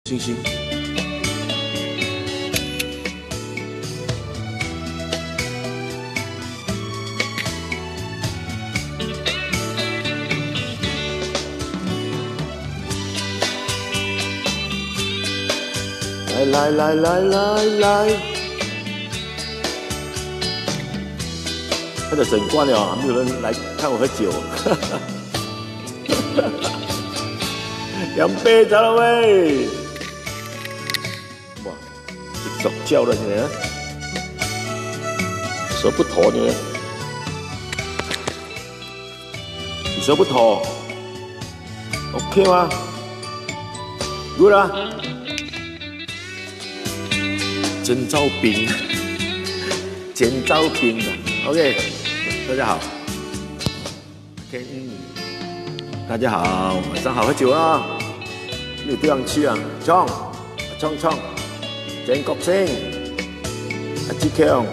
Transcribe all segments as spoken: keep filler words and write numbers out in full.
星星。来来来来来来，他的整罐了，还没有人来看我喝酒。两杯，走了喂。哇，手叫了呢，手不投呢，你手不投，OK 吗？Good 啊。真招兵，真招兵啊。OK，大家好。 OK，嗯，大家好，晚上好，喝酒啊！有地方去啊？冲，冲冲，全国性，阿志强，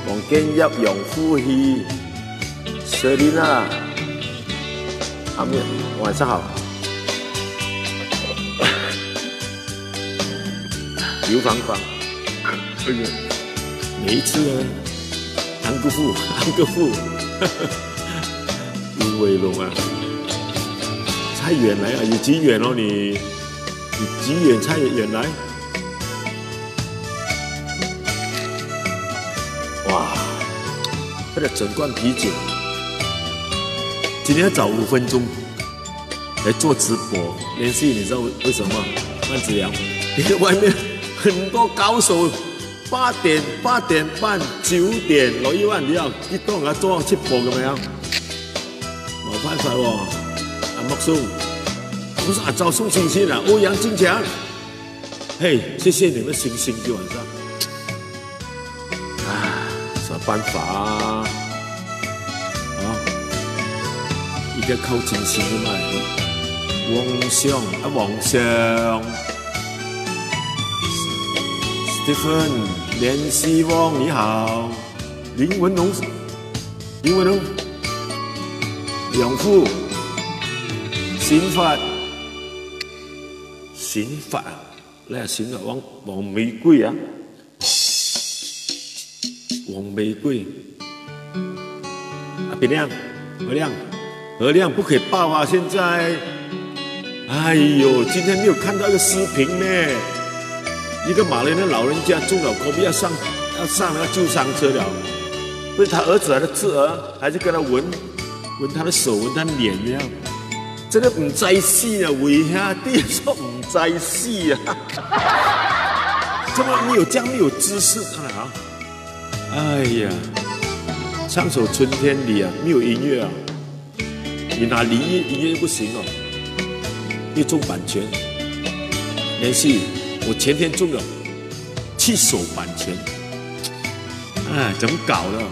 王建业、杨富喜、Selina，他们晚上好。刘芳芳，哎呀，每一次呢， 安哥富，安哥富，吴伟龙啊，太远来啊，有几远哦你？你几远太远来？哇，喝了整罐啤酒，今天要早五分钟来做直播。联系，你知道为什么吗？慢子聊，因为外面很多高手 八点、八点半、九点，落一晚了，你都还做直播个没有？没办法哦，阿木叔，不是阿赵宋星星啊，欧阳靖强。嘿，谢谢你们星星今晚上。啊，什么办法啊？啊，一定要靠真心的嘛。王兄啊，王兄。 Stephen，联系王你好，林文龙，林文龙，杨富，新发，新发，那新发王王玫瑰啊，王玫瑰， 啊，别亮，何亮，何亮不可以报啊！现在，哎呦，今天没有看到一个视频呢。一个马来人老人家中了 COVID 要上要上那个救伤车了，不是他儿子还是侄儿，还是跟他闻闻他的手，闻他脸那样，真的唔在戏啊！为兄弟说唔在戏啊！怎么你有这样没有知识啊？ 哎呀，唱首《春天里》啊，没有音乐啊，你拿林业音乐不行哦，因为中版权。联系，我前天中了七首版权，哎，怎么搞的？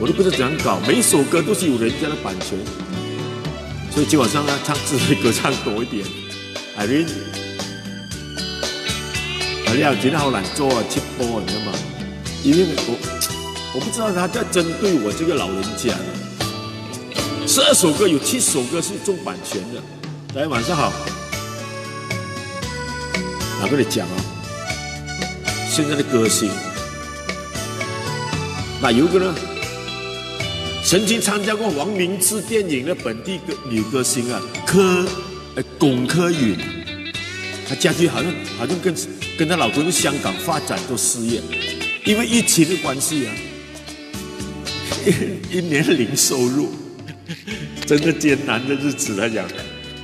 我都不知道怎样搞，每一首歌都是有人家的版权，所以今晚上呢，唱自己的歌唱多一点。Irene， 啊，你好，今天好难做啊，直播，你知道吗？因为我我不知道他在针对我这个老人家呢。十二首歌有七首歌是中版权的。来，晚上好。我跟你讲啊，现在的歌星，那有一个呢，曾经参加过黄明志电影的本地歌女歌星啊，柯呃，龚柯允，她家居好像好像跟跟她老公去香港发展做事业，因为疫情的关系啊，一一年零收入，真的艰难的日子来讲，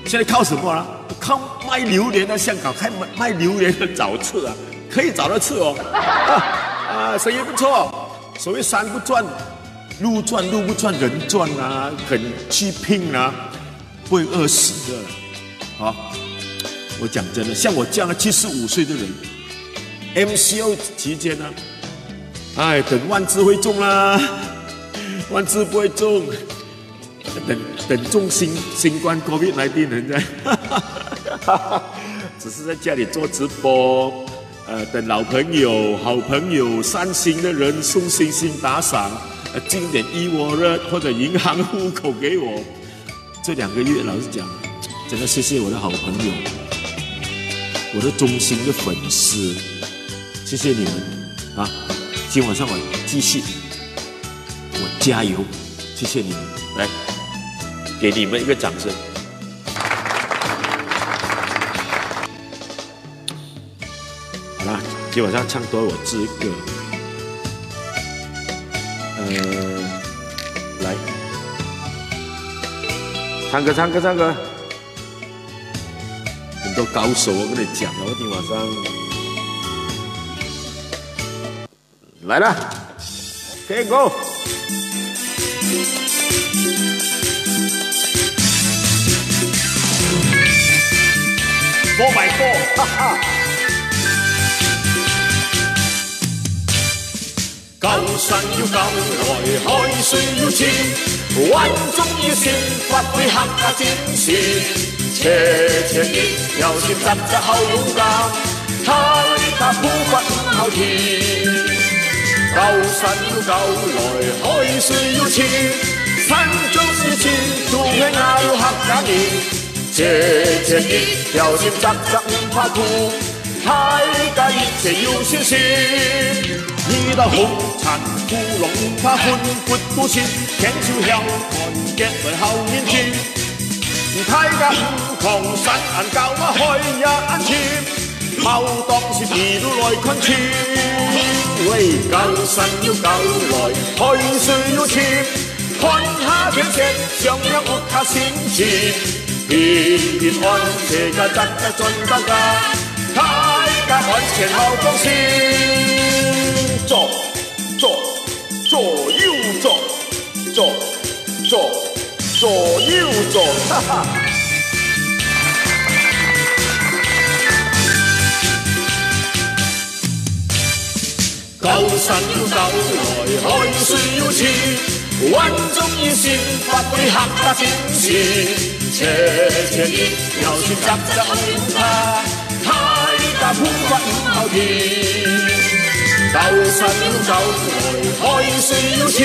现在靠什么啊？靠卖榴莲在香港，靠卖卖榴莲的找吃啊，可以找到吃哦。啊，生意不错，所谓山不转，路转，路不转，人转啊，肯去拼啊。 不会饿死的。好，我讲真的，像我这样的七十五岁的人，M C O 期间呢，哎，等万字会中啦，万字不会中，等等中新新冠 COVID nineteen 人家，只是在家里做直播，呃，等老朋友、好朋友、善心的人送星星打赏，呃，进点 e-wallet 或者银行户口给我。 这两个月，老实讲，真的谢谢我的好朋友，我的忠心的粉丝，谢谢你们啊！今晚上我继续，我加油，谢谢你们，来，给你们一个掌声。好啦，今晚上唱多我这个，呃，来，唱歌，唱歌，唱歌。很多高手，我跟你讲，我今晚上来了，OK，Go。Four by four，哈哈。高山有高来，海水有深，万众一心，发挥客家精神。切切一条心，扎扎好勇敢，大家步伐毋好停。高山有高来，海水有深，山中一心，都系𠊎有客家人。 切切一条心，扎扎毋怕苦，大家一切有信心。日頭風餐，苦攏毋怕，奮發鬥心，牽手曉團結來好認真。大家毋囥山恁高啊，海也恁深，無當時一路來看清。喂，高山有高來，海水有深， 看下天色，想念屋下心情。平平安，自家扎扎轉到家，大家安全好放心。左，左，左右左，左，左，左右左，哈哈。 高山有高來，海水有深，萬眾一心，發揮客家精神。切切一條心，扎扎好勇敢，大家步伐毋好停。高山有高來，海水有深，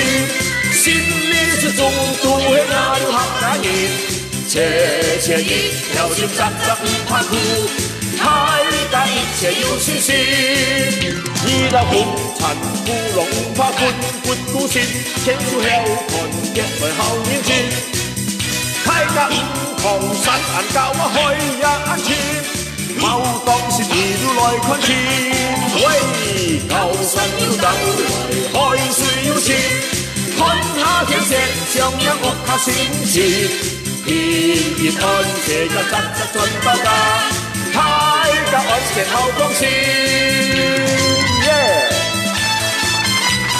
心靈之中都係𠊎有客家人。 切切一條心，扎扎毋怕苦，大家一切有信心。日頭風餐，苦攏毋怕，奮發鬥心，牽手曉團結來好認真。大家毋囥山恁高啊，海也恁深，無當時一路來看清。喂，高山有高來，海水有深，看下天色，想念屋下心情。 平平安，自家扎扎轉到家，大家安全好放心。耶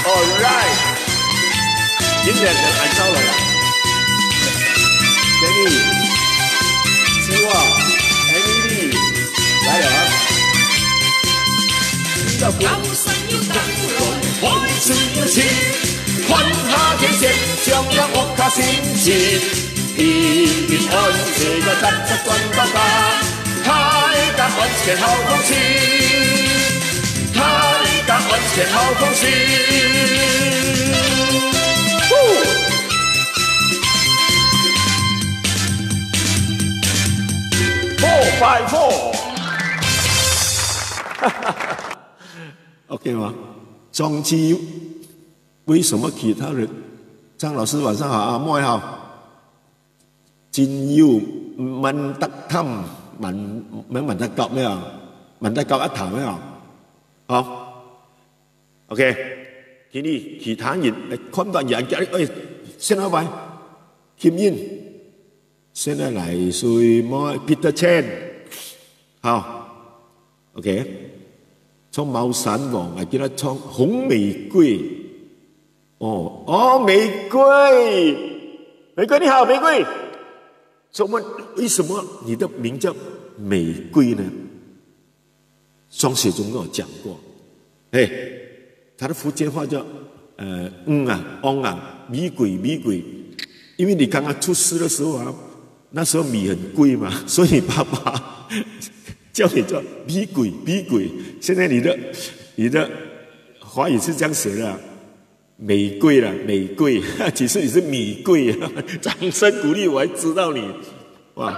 ！All right，今天人還到了呀。Danny、希望、Emily，來了啊。高山有高來，海水有深，看下天色，想念屋下心情。 平平安，自家扎扎轉到家，大家安全好放心，大家安全好放心。Four by four。OK嗎？上去为什么其他人？张老师晚上好啊，莫好。真有满搭探，满满满搭搞没有？满搭搞啊谈没有？好，OK，今日其他人，哎，看到人家，哎，先来拜，吸引，现在来水妹，Peter Chan，好。 OK，唱《猫山王》，啊，今仔唱《红玫瑰》。哦，哦，玫瑰，玫瑰你好，玫瑰。怎么？为什么你的名叫玫瑰呢？双雪中跟我讲过，哎，他的福建话叫呃，嗯啊，嗯啊，玫瑰，玫瑰。因为你刚刚出世的时候啊，那时候米很贵嘛，所以你爸爸叫你叫玫瑰，玫瑰。现在你的你的华语是这样写的啊，玫瑰了，玫瑰，其实你是米贵啊。掌声鼓励，我还知道你，哇，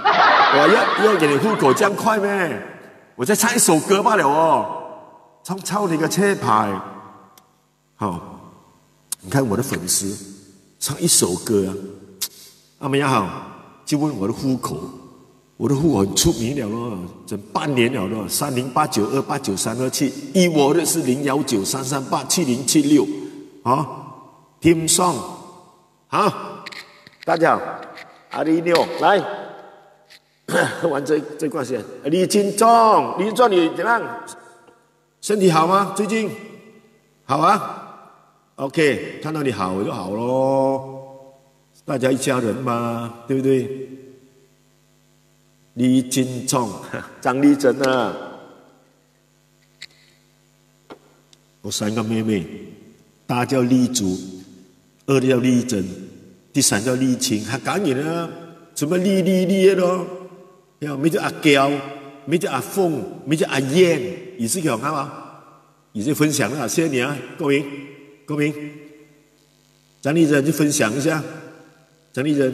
我要要给你户口这样快咩？我再唱一首歌罢了哦，唱《超你个车牌》。好，你看我的粉丝唱一首歌啊，他们也好，就问我的户口，我的户口很出名了咯，整半年了咯，三零八九二八九三二七，依我的是零幺九三三八七零七六，啊，听上，好，大家好，阿里牛来。玩这这关系。李金忠，李金忠，你怎么样？身体好吗？最近好啊？OK，看到你好，我就好咯。大家一家人嘛，对不对？李金忠，张丽珍啊，我三个妹妹，大叫丽珠，二叫丽珍，第三叫丽青，还赶紧啊，什么丽丽丽的咯。 有，乜就阿嬌，乜就阿鳳，乜就阿燕，你是有看吗？你就分享了，谢谢你啊，各位，各位，张丽珍就分享一下，张丽珍，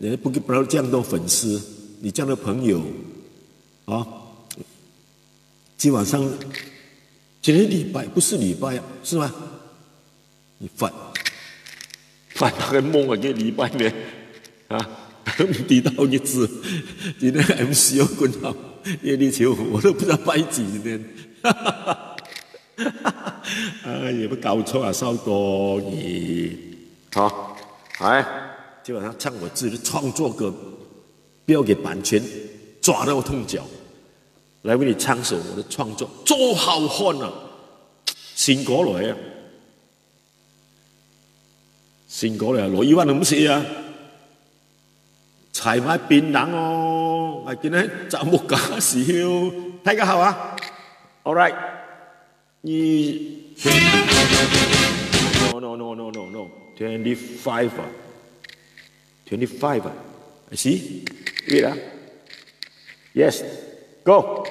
人家不不要这样多粉丝，你这样的朋友，啊，今晚上，今天礼拜不是礼拜啊，是吗？你发发那个梦啊，给礼拜呢？啊，唔知道日子，今天M C又滚到夜里求，我都不知道拜几天。啊，也不搞错啊，少多你。好，来，基本上唱我自己的创作歌，不要给版权抓到痛脚。来为你唱首我的创作，做好汉啊，新歌来啊。 新歌了，羅一萬都毋識啊。採買檳榔哦，𠊎今日找木家時候，大家好啊。All right，你，no no no no no no，twenty five啊，twenty five啊，I see，wait啊。 Yes, go。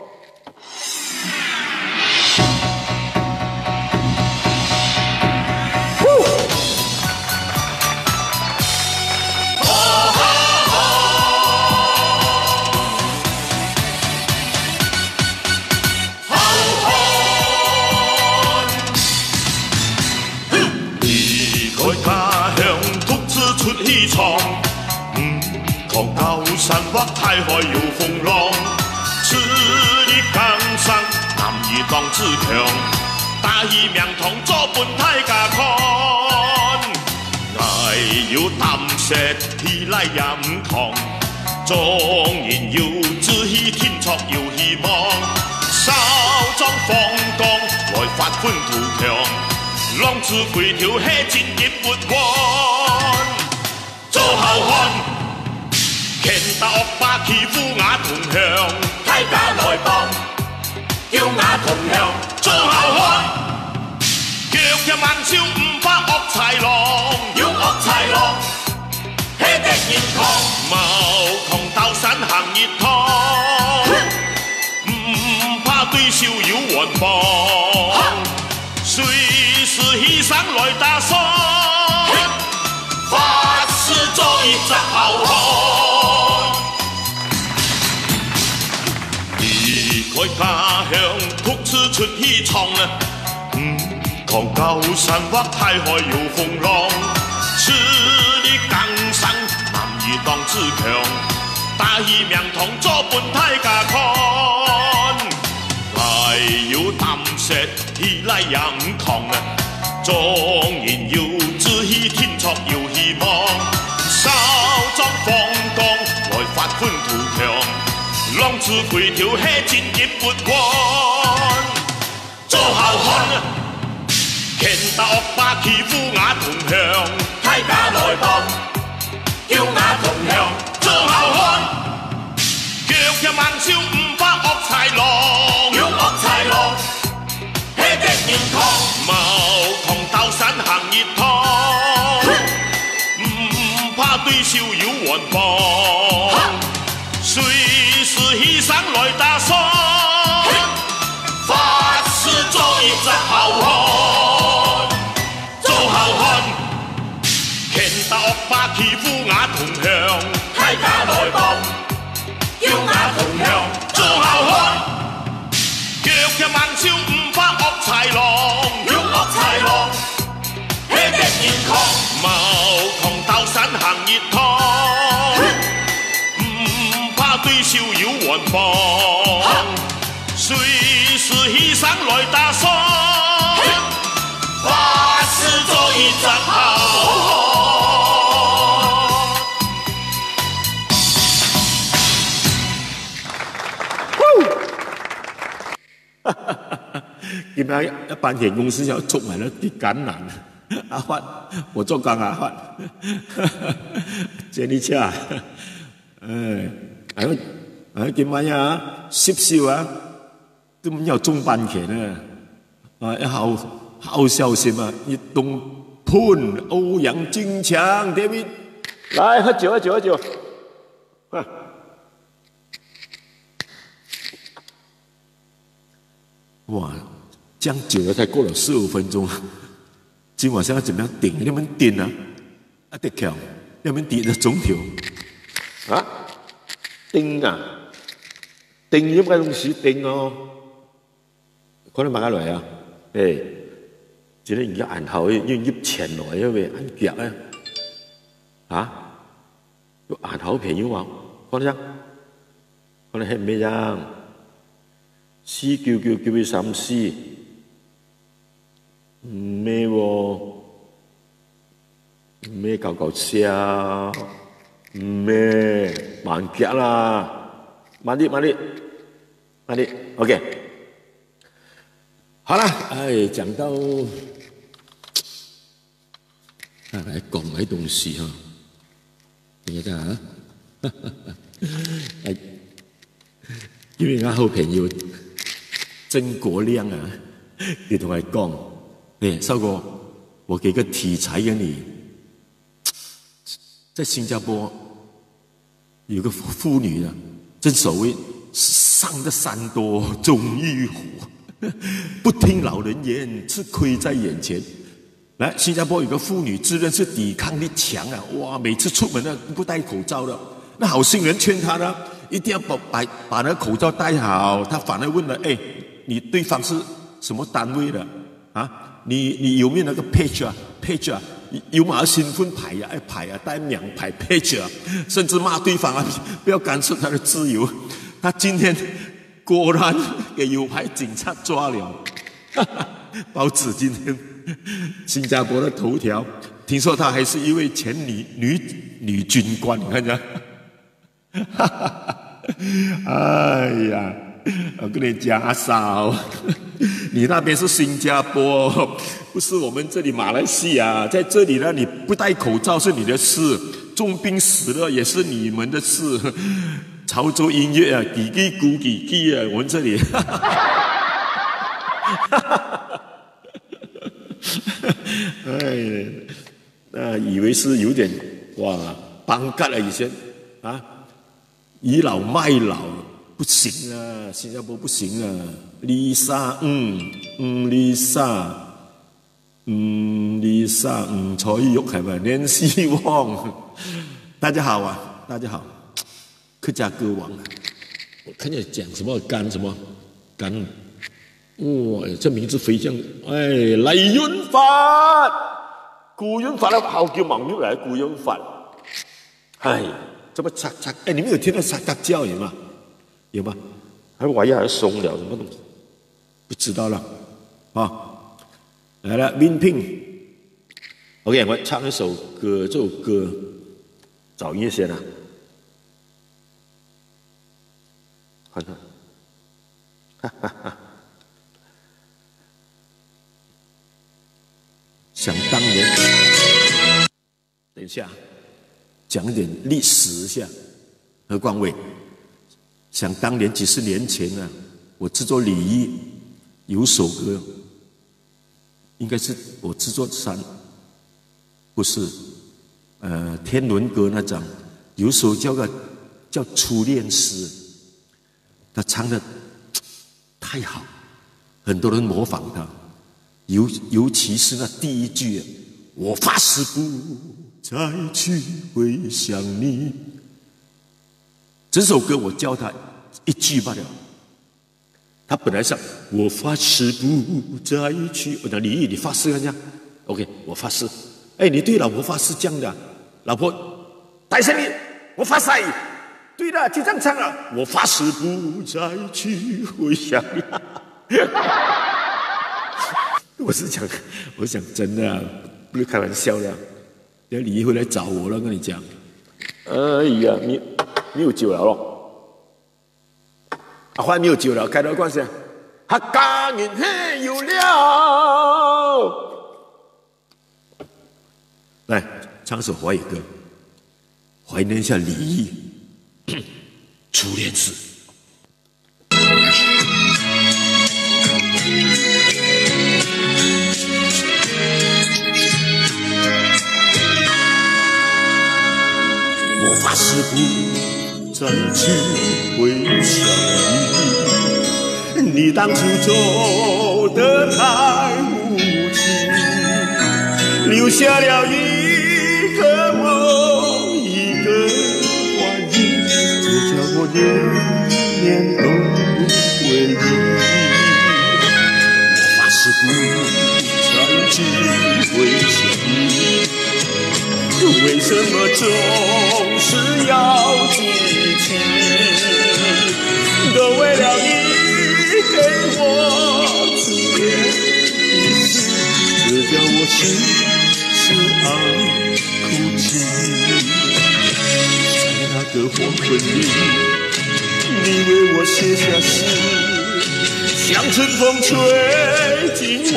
離開家鄉，獨自出去闖。 狂高山或大海有風浪，自立江山，男兒當自強，打起名堂做分大家看。𠊎有膽識，起來也毋囥，眾人有志氣，定著有希望。少壯放光，來發奮圖強，浪子回頭係進一步穩。 做好漢，拳打惡霸欺負吾同鄉，大家來幫，救吾同鄉。做好漢，腳踏猛獸毋怕惡豺狼，有惡豺狼，係得人抗。茅坑到山行一趟，毋怕對手有援幫。 隨時犧牲來打爽，發誓做一隻好漢。離開家鄉，獨自出去闖啊！嗯，狂高山或大海有風浪，自立江山，男兒當自強，打起名堂做分大家看。𠊎有膽識， 起來也毋囥啊！眾人有志氣，定著有希望。少壯放光，來發奮圖強。浪子回頭係進一步穩。做好漢啊！拳打惡霸欺負吾同鄉，大家來幫，救吾同鄉。做好漢！ 腳踏猛獸毋怕惡豺狼，有惡豺狼，係得人抗。茅坑到山行一趟，毋怕對手有援幫。隨時犧牲來打爽，發誓做一隻好漢。 做好漢，拳打惡霸欺負吾同鄉，大家來幫，救吾同鄉。做好漢，冒狂到山行一趟，毋怕對手有遠方，隨時犧牲來打算，發誓做一隻好漢。今天一般田公司要出來了，幾艱難。阿發，我做工阿發，接你車。哎，哎呦，哎，今晚呀，十首啊，都要中半天呢。啊，要好好小心啊！一冬喷欧阳金强，David，來喝酒，喝酒，喝酒。啊。哇，这样久了才过了十五分钟，今晚上要怎么样顶？你们顶啊？啊，得巧，你们顶一个钟头啊？顶啊，顶有个东西顶哦。可能马上来啊，哎，今天你要按好，因为入钱来，因为按脚哎，啊，有按好朋友啊，可能，可能很咩样，四九九九一三四。 毋係哦，毋係搞搞笑，毋係，慢腳啦，慢啲，慢啲，慢啲，OK。好啦，哎，講到，啊，來講个東西哈，等一下啊，哎， 因為我好朋友曾國亮啊，佢同我講，哎，少哥，我給個題材給你，在新加坡有個婦女啊，正所謂上得山多終遇虎，不聽老人言，吃虧在眼前。 來，新加坡有個婦女自認是抵抗力強啊，哇，每次出門呢不戴口罩的。那好心人劝她呢，一定要把把把那个口罩戴好。她反而问了，哎，你对方是什么单位的啊？你你有没有那个 page 啊？page 啊？有没有身份牌啊？哎牌啊，带名牌 page 啊，甚至骂对方啊，不要干涉他的自由。他今天 果然也有派警察抓了。报纸今天新加坡的头条，听说她还是一位前女女女军官，你看一下。哎呀，我跟你讲，阿嫂，你那边是新加坡，不是我们这里马来西亚。在这里呢，你不戴口罩是你的事，重病死了也是你们的事。 潮州音乐啊，叽叽咕叽叽啊，我们这里。哎，那以为是有点，哇，pangkat了以前啊，倚老卖老，不行啊，新加坡不行啊。Lisa，嗯，嗯，Lisa，嗯，Lisa，嗯，蔡玉玉，还有Nancy Wong。大家好啊，大家好。 客家歌王啊，我看你讲什么甘什么甘，哇，这名字非常，哎，黎潤發，古潤發的好久冇入来，古潤發，哎，这么嚓嚓，哎，你们有听到嚓嚓叫有吗？有吗？还是我牙还松了，什么东西？不知道了啊。来了，Min Pin，OK，我唱一首歌，这首歌找音乐先啊。 看看，想当年，等一下，讲一点历史一下。何光伟，想当年几十年前啊，我制作礼仪有首歌，应该是我制作三，不是，呃，天伦歌那张，有首叫个叫初恋诗。 他唱得太好，很多人模仿他，尤尤其是那第一句，我发誓不再去回想你。这首歌我教他一句罢了，他本来想我发誓不再去，我讲你你发誓看一下，OK，我发誓，哎，你对老婆发誓这样的啊，老婆，大声点，我发誓，对了，就这样唱了，我发誓不再去回想你。我是讲，我讲真的啊，不是开玩笑的啊。等下李怡会来找我了，跟你讲。哎呀，你你有酒了咯？啊，换你有酒了，开头关系，客家人嘿有了。来，唱首华语歌，怀念一下李怡初恋事。我发誓不再去回想你，你当初走得太无情，留下了一个梦，一个回忆，这叫我念念都回忆。我发誓不再去回想你，为什么总是要记起？都为了你给我初恋的事，这叫我痴痴爱哭泣。在那个黄昏里，你为我写下诗，像春风吹进我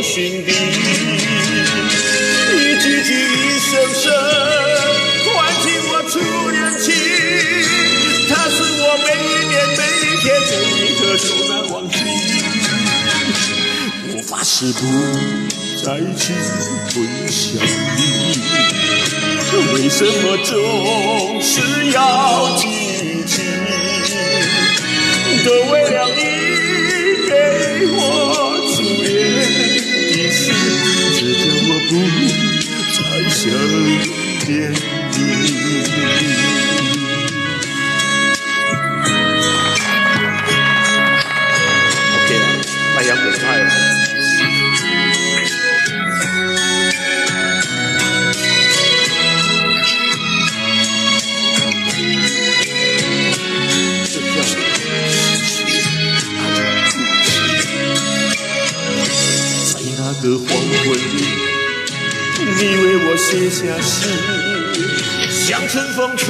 心底，一句句，一声声，唤起我初恋情。它是我每一年、每一天、每一刻都难忘记。我发誓不再去回想你，为什么总是要记起？都为了你给我初恋的事，这叫我不再想念你。OK了，太阳很快了。在那个黄昏里，你为我写下诗，像春风吹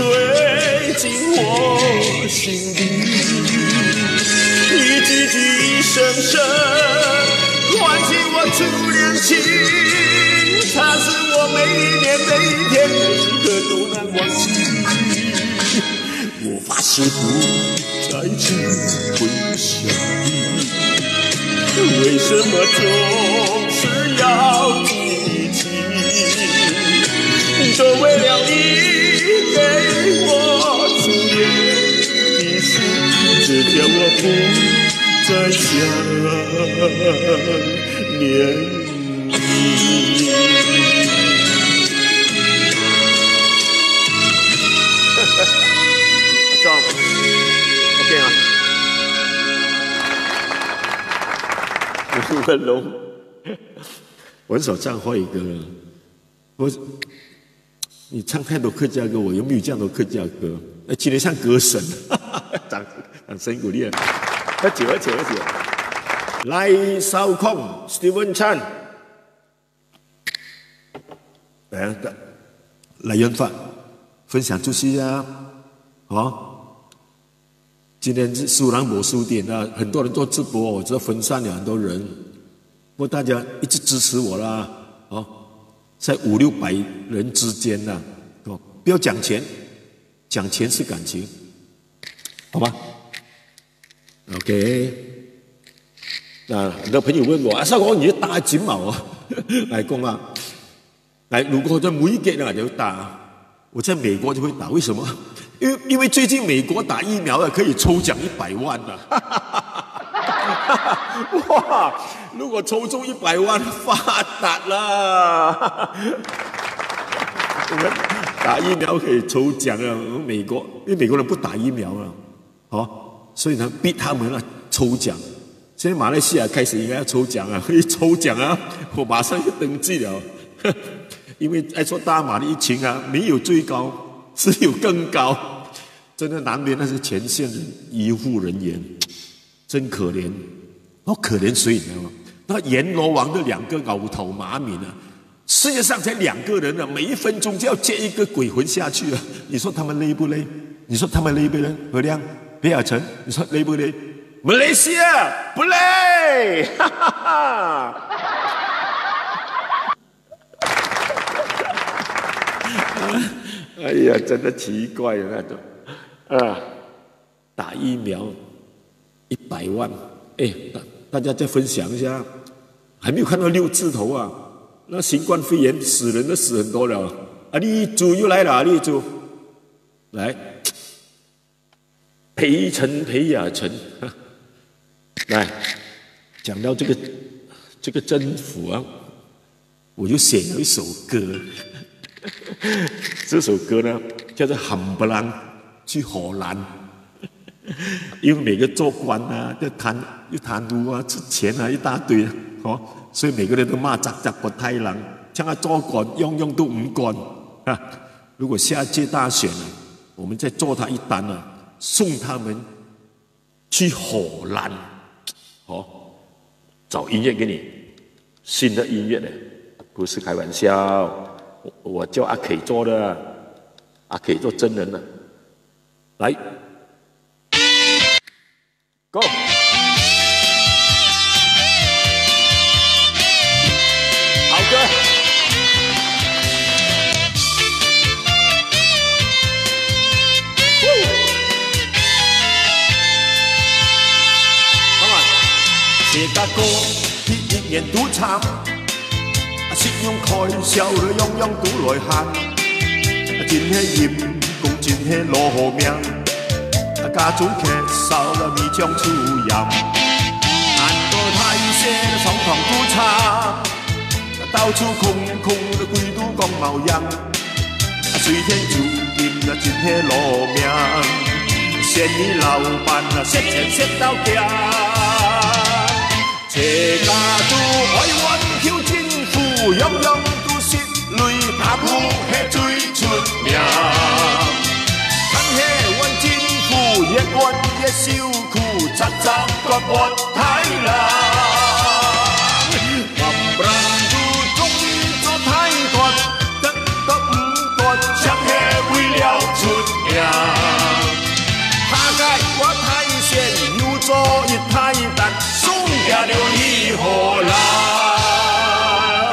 进我心里，一句句，一声声，唤起我初恋情。它是我每一年、每一天、每一刻都难忘记。我发誓不再去回想你，为什么总是要记起？都为了你给我初恋的事，这叫我不再想念你。这样，OK 吗？吴文龙，我很少唱华语歌了。我，你唱太多客家歌，我又没有这样多客家歌。哎，今天像歌神，掌掌声鼓励啊！喝酒，喝酒，喝酒！来，少康，Steven Chan。来啊，来源发分享出去啊，哦。今天是苏朗博书店啊，很多人做直播，我知道分散了很多人，不过大家一直支持我啦，哦，在五六百人之间呐，哦，不要讲钱，讲钱是感情，好吗？OK，那很多朋友问我，啊，少康，你打几毛啊？来讲啊，来，如果在每一个人就打，我在美国就会打，为什么？因为因为最近美国打疫苗了，可以抽奖一百万了。哇，如果抽中一百万，发达了。我们打疫苗可以抽奖啊！我们美国，因为美国人不打疫苗了，哦，所以呢，逼他们啊抽奖。现在马来西亚开始应该要抽奖啊，一抽奖啊，我马上就登记了。因为爱说大马的疫情啊，没有最高，只有更高。真的难为那些前线人、医护人员，真可怜，好可怜谁，你知道吗？那阎罗王的两个牛头马面啊，世界上才两个人啊，每一分钟就要接一个鬼魂下去啊！你说他们累不累？你说他们累不累？何亮、北亚成，你说累不累？马来西亚不累，哈哈哈！哎呀，真的奇怪了那种啊！打疫苗一百万，哎，大大家再分享一下，还没有看到六字头啊！那新冠肺炎死人都死很多了，啊，阿里猪又来了，啊，阿里猪，来，陪陈陪雅成，来，讲到这个这个政府啊，我就写了一首歌，这首歌呢叫做《喊不啷去荷兰》。因为每个做官啊，要贪又贪污啊，吃钱啊一大堆啊，哦，所以每个人都骂扎扎不太郎，像他做官样样都唔管啊。如果下届大选啊，我们再做他一单啊，送他们去荷兰，哦，找音乐给你，新的音乐呢，不是开玩笑，我我叫阿 K 做的，阿 K 做证人的，来。Go！好歌。Come on！自家个一年都慘，啊，信用開銷了樣樣都來限，啊，真係陰公，真係攞命。 啊，家中缺少了米醬醋鹽。恁多大細个商場都慘，到處空空个，鬼都講無影。啊，水電租金啊，真係攞命。生意老闆啊，蝕錢蝕到驚。 自家都愛冤求政府，樣樣都食雷，貪污係最出名。但係冤政府越冤越受苦，隻隻割發大人。還毋能都中意做大官，得到毋管，想係為了出名。下屆我大選又做一大單， 送佢兜去荷蘭。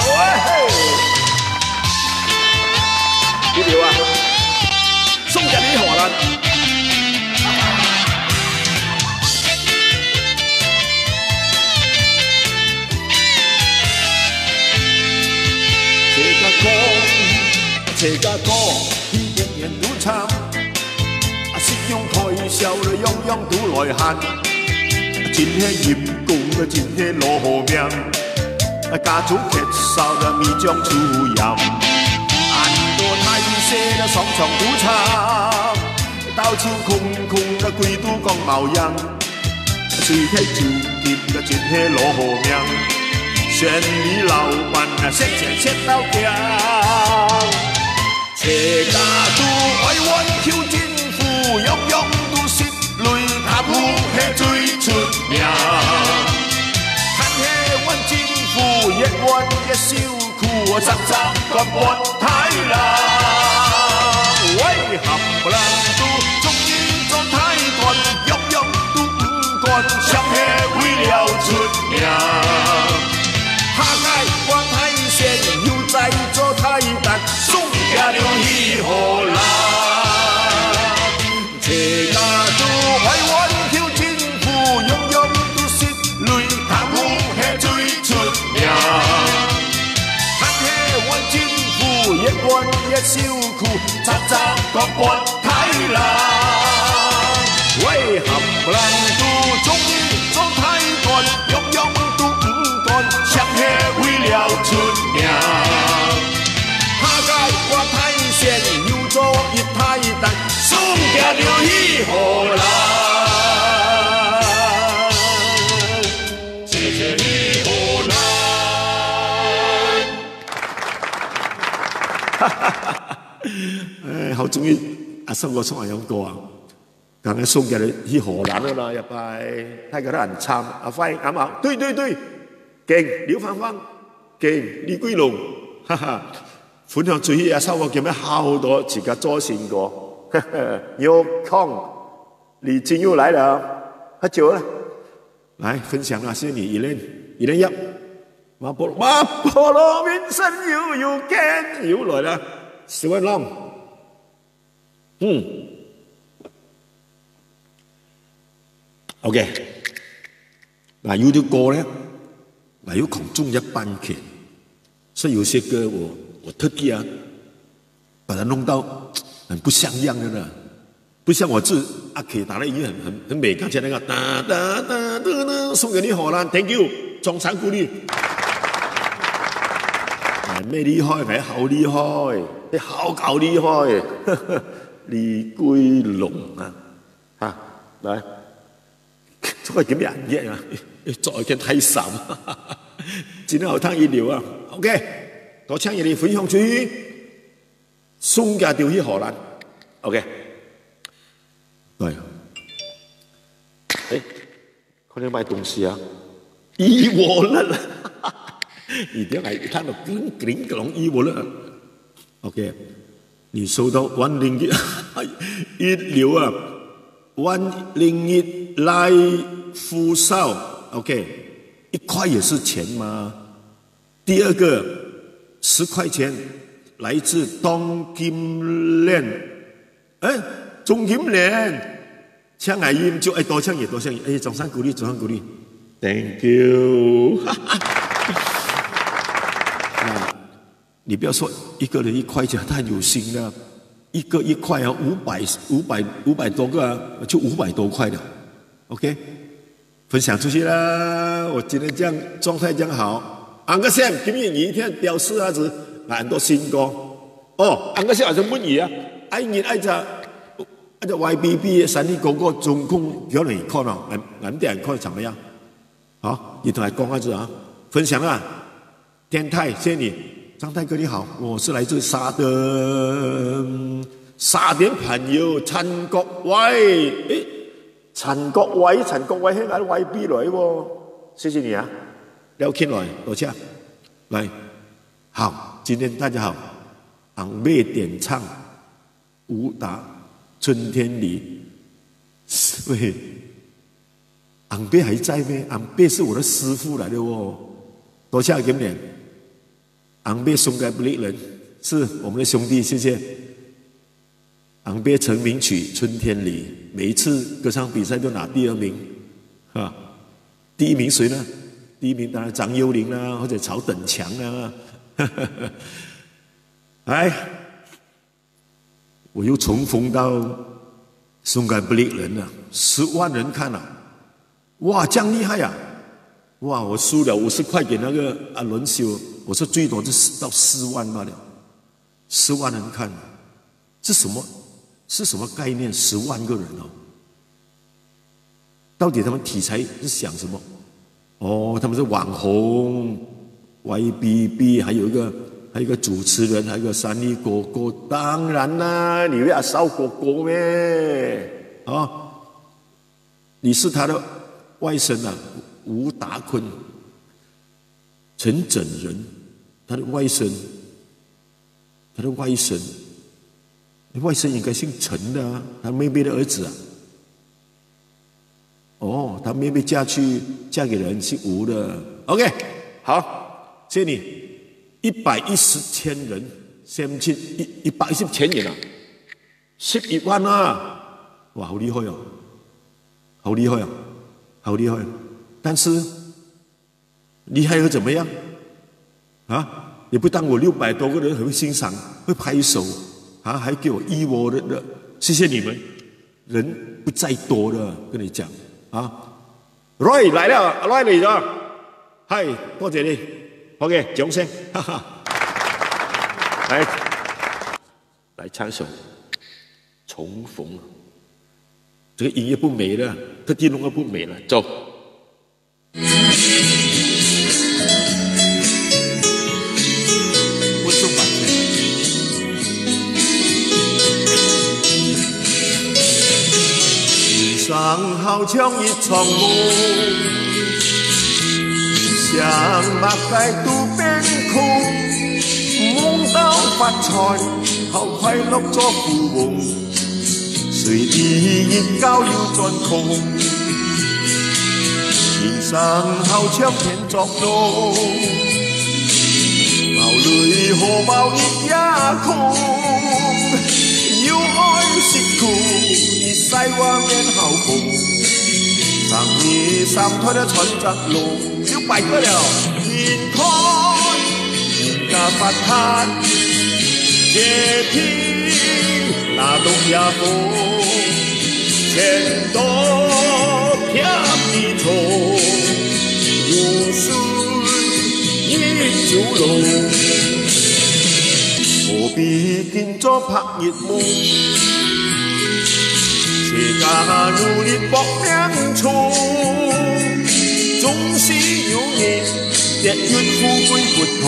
喂！一流啊！送佢兜去荷蘭。自家講，自家講，一年都慘。 啊，信用開銷了，樣樣都來限。啊，真係陰公啊，真係攞命。啊，家中缺少了米醬醋鹽。恁多大細了，商場都慘，到處空空了，鬼都講無影。水電租金了，真係攞命。生意老闆啊，蝕錢蝕到驚。 自家都愛冤求政府，樣樣都食雷，貪污係最出名。但係冤政府越冤越受苦，隻隻割發大人。喂，還毋能都中意做大官，樣樣都毋管，想係為了出名。下屆我大選又再做大單， 送佢兜去荷蘭。自家都愛冤求政府，樣樣都食雷，貪污係最出名。但係冤政府越冤越受苦，隻隻割發大人。喂，還毋能都中意做大官，樣樣都毋管，想係為了出名。 下屆我大選又做一大單，送佢兜去荷蘭。謝謝你，荷蘭。哎，好中意阿叔哥唱恁樣歌啊！剛剛送佢去荷蘭了啦，一擺，大家都很慘。阿輝，阿茂，對對對，敬劉芳芳，敬李桂龍，哈哈，分享出去啊，阿叔哥今日好多自家做新歌，哈哈，有空，李金又來了，喝酒了，來分享啊，謝謝你，一人一人要。 Mapolo, Mapolo Vincent又又見又來了，十萬浪。嗯，OK，那有的歌呢，那有空中一半去，所以有些歌我我特地啊，把它弄到很不像样的呢。 不像我自阿K打的音乐很很很美，刚才那个哒哒哒哒哒送给你好啦，thank you，掌声鼓励。哎，咩厲害，哎，好厲害，你好搞厲害，李桂龙啊，啊，來，這個點樣演啊？做一件太慘，今天好聽一流啊。OK，多謝你分享出去。 送佢兜去荷蘭。OK，對，哎，可能買東西啊，e-wallet，一定要一看到叮叮咚e-wallet。OK，你收到one ringgit，一流啊，one ringgit來福少，OK，一塊也是錢嘛。 第二個，十塊錢來自鍾金蓮。哎，鍾金蓮，請來飲酒，哎，多謝你，多謝你，哎，掌聲鼓勵，掌聲鼓勵。Thank you。那你不要說一個人一塊錢，他很有心的，一個一塊啊，五百、五百、五百多個啊，就五百多塊的。OK， 分享出去啦！我今天這樣狀態這樣好。Uncle Sam，今日你一天表示下子，很多新歌。哦，Uncle Sam還是問你啊，愛你愛隻愛隻Y B B三弟哥哥中共表演看哦，俺俺點看怎麼樣？好，你同來講下子啊，分享啊。 天泰，謝謝你。張泰哥你好，我是來自沙登，沙登朋友陳國偉。誒，陳國偉，陳國偉係𠊎Y B來哦。謝謝你啊，廖慶來，多謝。來，好，今天大家好，紅妹點唱 武打春天裡。喂，紅妹還在咩？紅妹是我的師傅來的哦。多謝金蓮。紅妹送給不利人，是我們的兄弟，謝謝。紅妹成名曲《春天裡》，每一次歌唱比賽都拿第二名，哈。第一名誰呢？第一名當然張幼玲啦，或者曹等強啦。哎， 我又重逢到送給不利人了，十萬人看了，哇，這樣厲害啊！哇，我輸了五十塊給那個阿倫修，我說最多就四到四萬罷了，十萬人看，是什麼？是什麼概念？十萬個人哦。 到底他們題材是想什麼？哦，他們是網紅，Y B B，還有一個還有一個主持人，還有一個三立哥哥。當然啦，你以為阿少哥哥咩？啊，你是他的外甥啊，吳達坤，陳整仁，他的外甥，他的外甥，外甥应该姓陈的啊，他妹妹的儿子啊。 哦，他妹妹嫁去嫁给人姓吴的。OK，好，谢谢你。一百一十千人，先进一一百一十千人啊，十一万啊，哇，好厉害哦，好厉害哦，好厉害哦！但是厉害又怎么样？啊，也不当我六百多个人很会欣赏，会拍手，啊，还给我一窝的，谢谢你们。 人不在多的，跟你讲啊。Roy 来了，Roy 来了，嗨，多谢你，OK，掌声，哈哈。来，来唱一首《重逢》，这个音乐不美了，特地弄个不美了，走。我送完了。人好像一場夢，想擘大都變空，夢到發財，好快樂做富翁，誰知一覺又轉空。人生好像天作弄， 茅雷火爆日夜空，又愛食苦，日曬外面好風，三日三台的穿着龍，又擺過了。人看人家發達，這批 拿東亞風，錢多添你重，露水一九龍。何必緊做白日夢？自家努力搏命衝，總是有日 跌入富貴不同，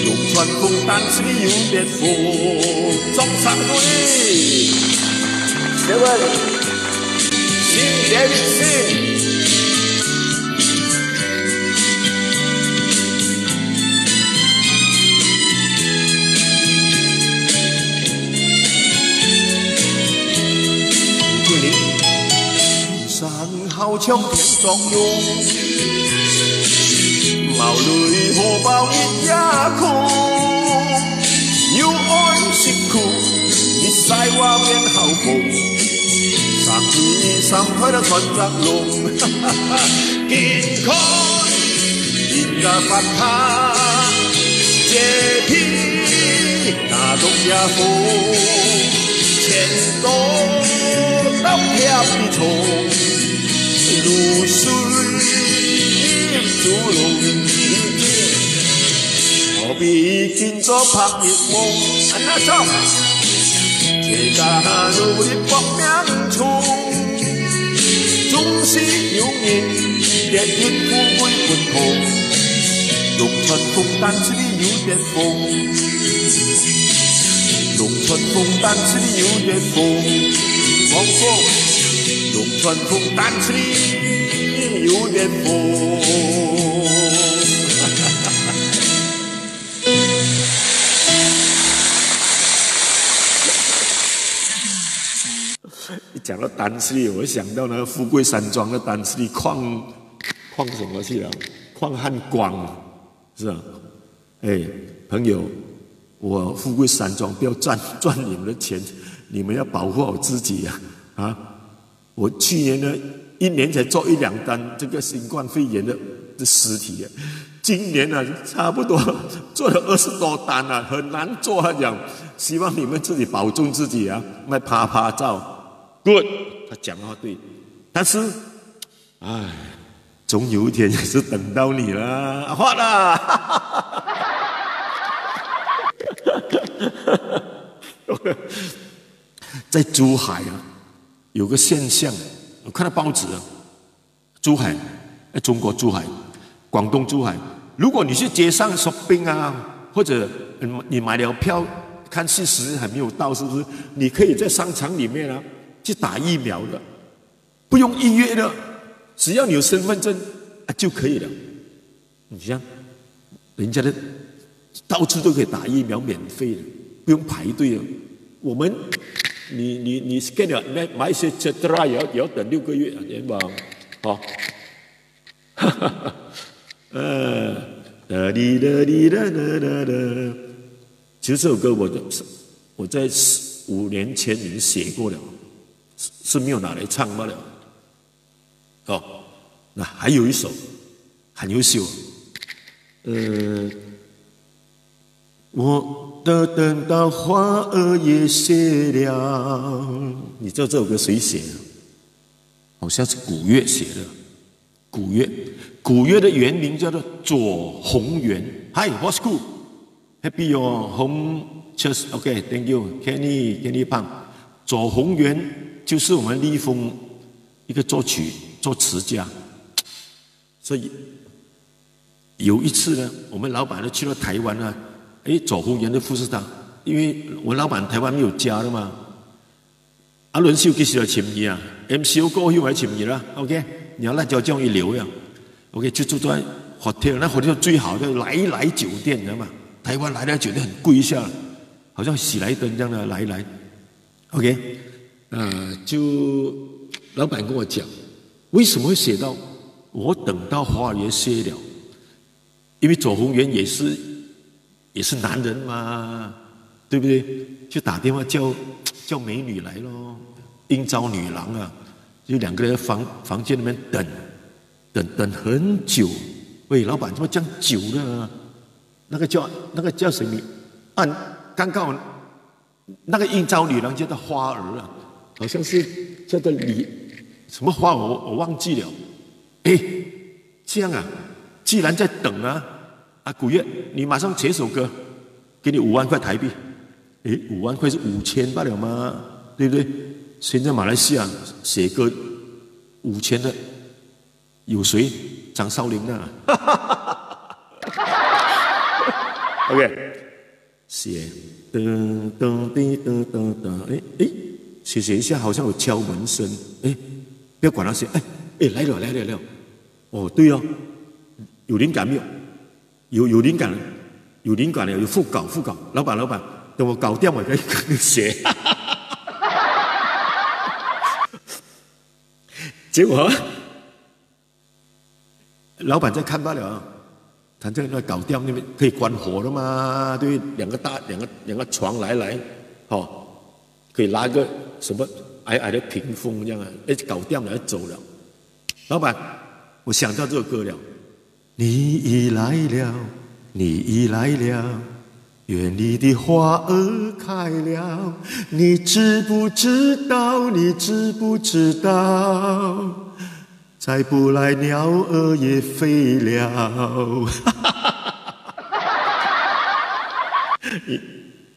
龍穿風，但是有跌風。掌聲鼓勵。Seven，Sing，David，Sing。好像天作弄，茅雷火爆日夜空，又愛食苦，日曬外面好風，三日三台的穿着龍，緊看 人家發達，這批拿東亞風，錢多到貼地重，露水入豬籠。何必緊做白日夢？恁樣唱。 自家努力搏命衝，總是有日跌入富貴不同。龍穿風，但是你有跌風。龍穿風，但是你有跌風。王峰，龍穿風，但是你有跌風。 一讲到丹斯里，我想到那个富贵山庄的丹斯里矿矿什么去了？矿和光，是吧？哎，朋友，我富贵山庄不要赚赚你们的钱，你们要保护好自己啊！啊，我去年呢，一年才做一两单这个新冠肺炎的的尸体啊，今年呢，差不多做了二十多单了，很难做。他讲，希望你们自己保重自己啊，卖啪啪照。Good，他讲的话对，但是，唉，总有一天也是等到你了，阿华啦。在珠海啊，有个现象，我看到报纸啊，珠海，哎，中国珠海，广东珠海，如果你去街上 shopping 啊，或者嗯你买了票看戏时还没有到，是不是？你可以在商场里面啊去打疫苗的，不用预约的，只要你有身份证啊就可以了。你像人家的到处都可以打疫苗，免费的，不用排队的。我们，你你你 scan 了，买买一些 Cetera 也要也要等六个月啊，对吧？好，呃，哒哩哒哩哒哒哒哒。其实这首歌我就我在五年前已经写过了，是是没有拿来唱罢了。 哦，那还有一首很优秀，呃，我的等到花儿也谢了。你知道这首歌谁写的？好像是古月写的。古月，古月的原名叫做左宏元。Hi，what's good？Happy your home church. OK，thank you，Kenny，Kenny 胖。左宏元就是我们立丰一个作曲作词家。所以有一次呢，我们老板呢去了台湾呢，诶，左宏元就服侍他，因为我老板台湾没有家了嘛，阿倫秀幾時來尋你啊？M C O過後來尋你啦，OK？你要辣椒醬一流呀，OK？就住在 hotel，那 hotel 最好的來來酒店，你知道嗎？台灣來來酒店很貴一下，好像喜來登這樣的來來，OK？呃，就老闆跟我講，為什麼會寫到我等到花兒也謝了？因為左宏元也是也是男人嘛，對不對？就打電話叫叫美女來咯，應召女郎啊，就兩個人房房間那邊等，等等很久。喂，老闆怎麼這樣久呢？那個叫那個叫什麼？按剛剛那個應召女郎叫做花兒啊，好像是叫做李什麼花，我我忘记了。哎，这样啊，既然在等啊，啊古月，你马上写首歌，给你五万块台币。诶，五万块是五千罢了嘛，对不对？现在马来西亚写歌五千的有谁？张少林啊。OK，写噔噔滴噔噔噔，哎哎，写写一下好像有敲门声，哎，不要管他写，哎哎，来了来了来了，哦对哦，有灵感没有？有有灵感了，有灵感了，有副稿副稿，老板老板，等我搞掉我再跟你写。结果老板在看罢了，反正那搞掉那边可以关火了嘛，对，两个大两个两个床来来，哦，可以拉个什么矮矮的屏风这样啊，哎，搞掉了就走了。老板，我想到这首歌了。你已来了，你已来了，园里的花儿开了，你知不知道？你知不知道？再不来，鸟儿也飞了。你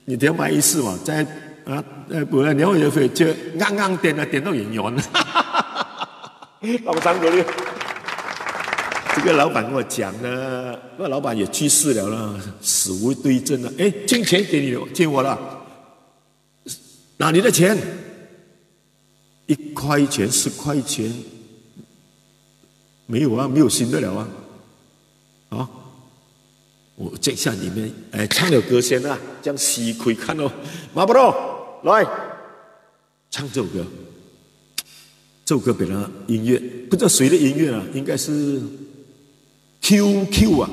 你知道么意思吗？再啊，再不来，鸟儿也飞，就硬硬点啊，点到远远。老张鼓励。这个老板跟我讲呢，那老板也去世了啦，死无对证了。哎，金钱给你了，给我了，拿你的钱。一块钱、十块钱，没有啊，没有新的了啊。啊，我这下里面，哎，唱了歌先啊，这样死可以看哦。马布罗，来，唱这首歌。这首歌别人音乐，不知道谁的音乐啊，应该是 Q Q 啊。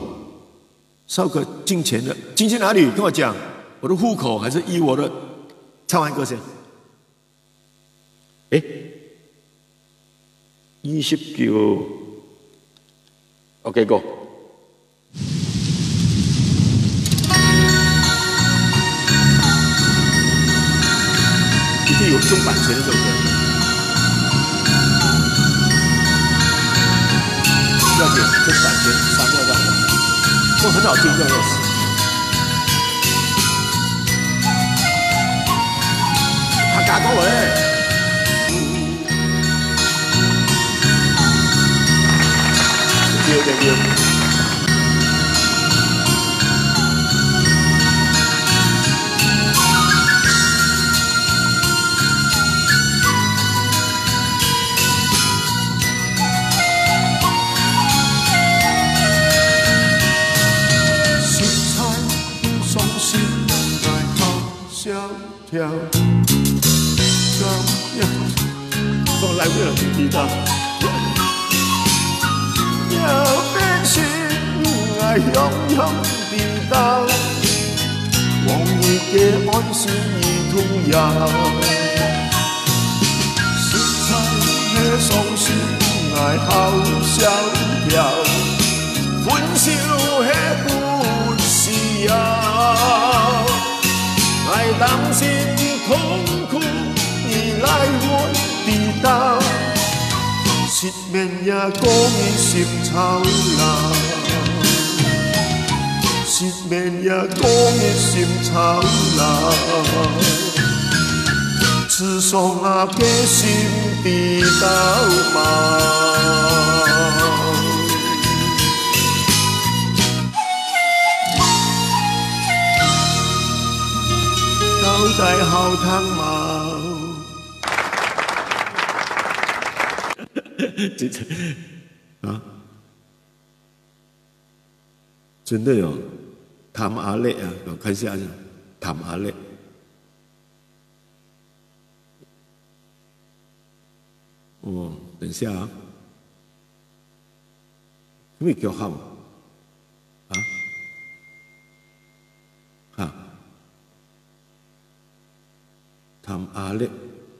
少哥进钱了，进去哪里？跟我讲，我的户口还是依我的？唱完歌先。诶，二十九。OK，Go。一定有中版权的这首歌。不要紧，这是版权，删掉就好。不过很好听，这首歌。客家歌嘞。 对对对。实在不伤心，爱好笑。 跳，放来不了地道。要变心，爱雄雄地道，往日个爱心已动摇。实在个伤心，爱好笑跳。 分手还不需要，爱担心痛苦，你来我知道。失眠也过日心操劳，失眠也过日心操劳。 自伤啊个心知道吗？到底好听吗？真的啊，真的有，談壓力啊，我看一下，談壓力。哦，等一下啊，有没有叫好啊？哈，談壓力，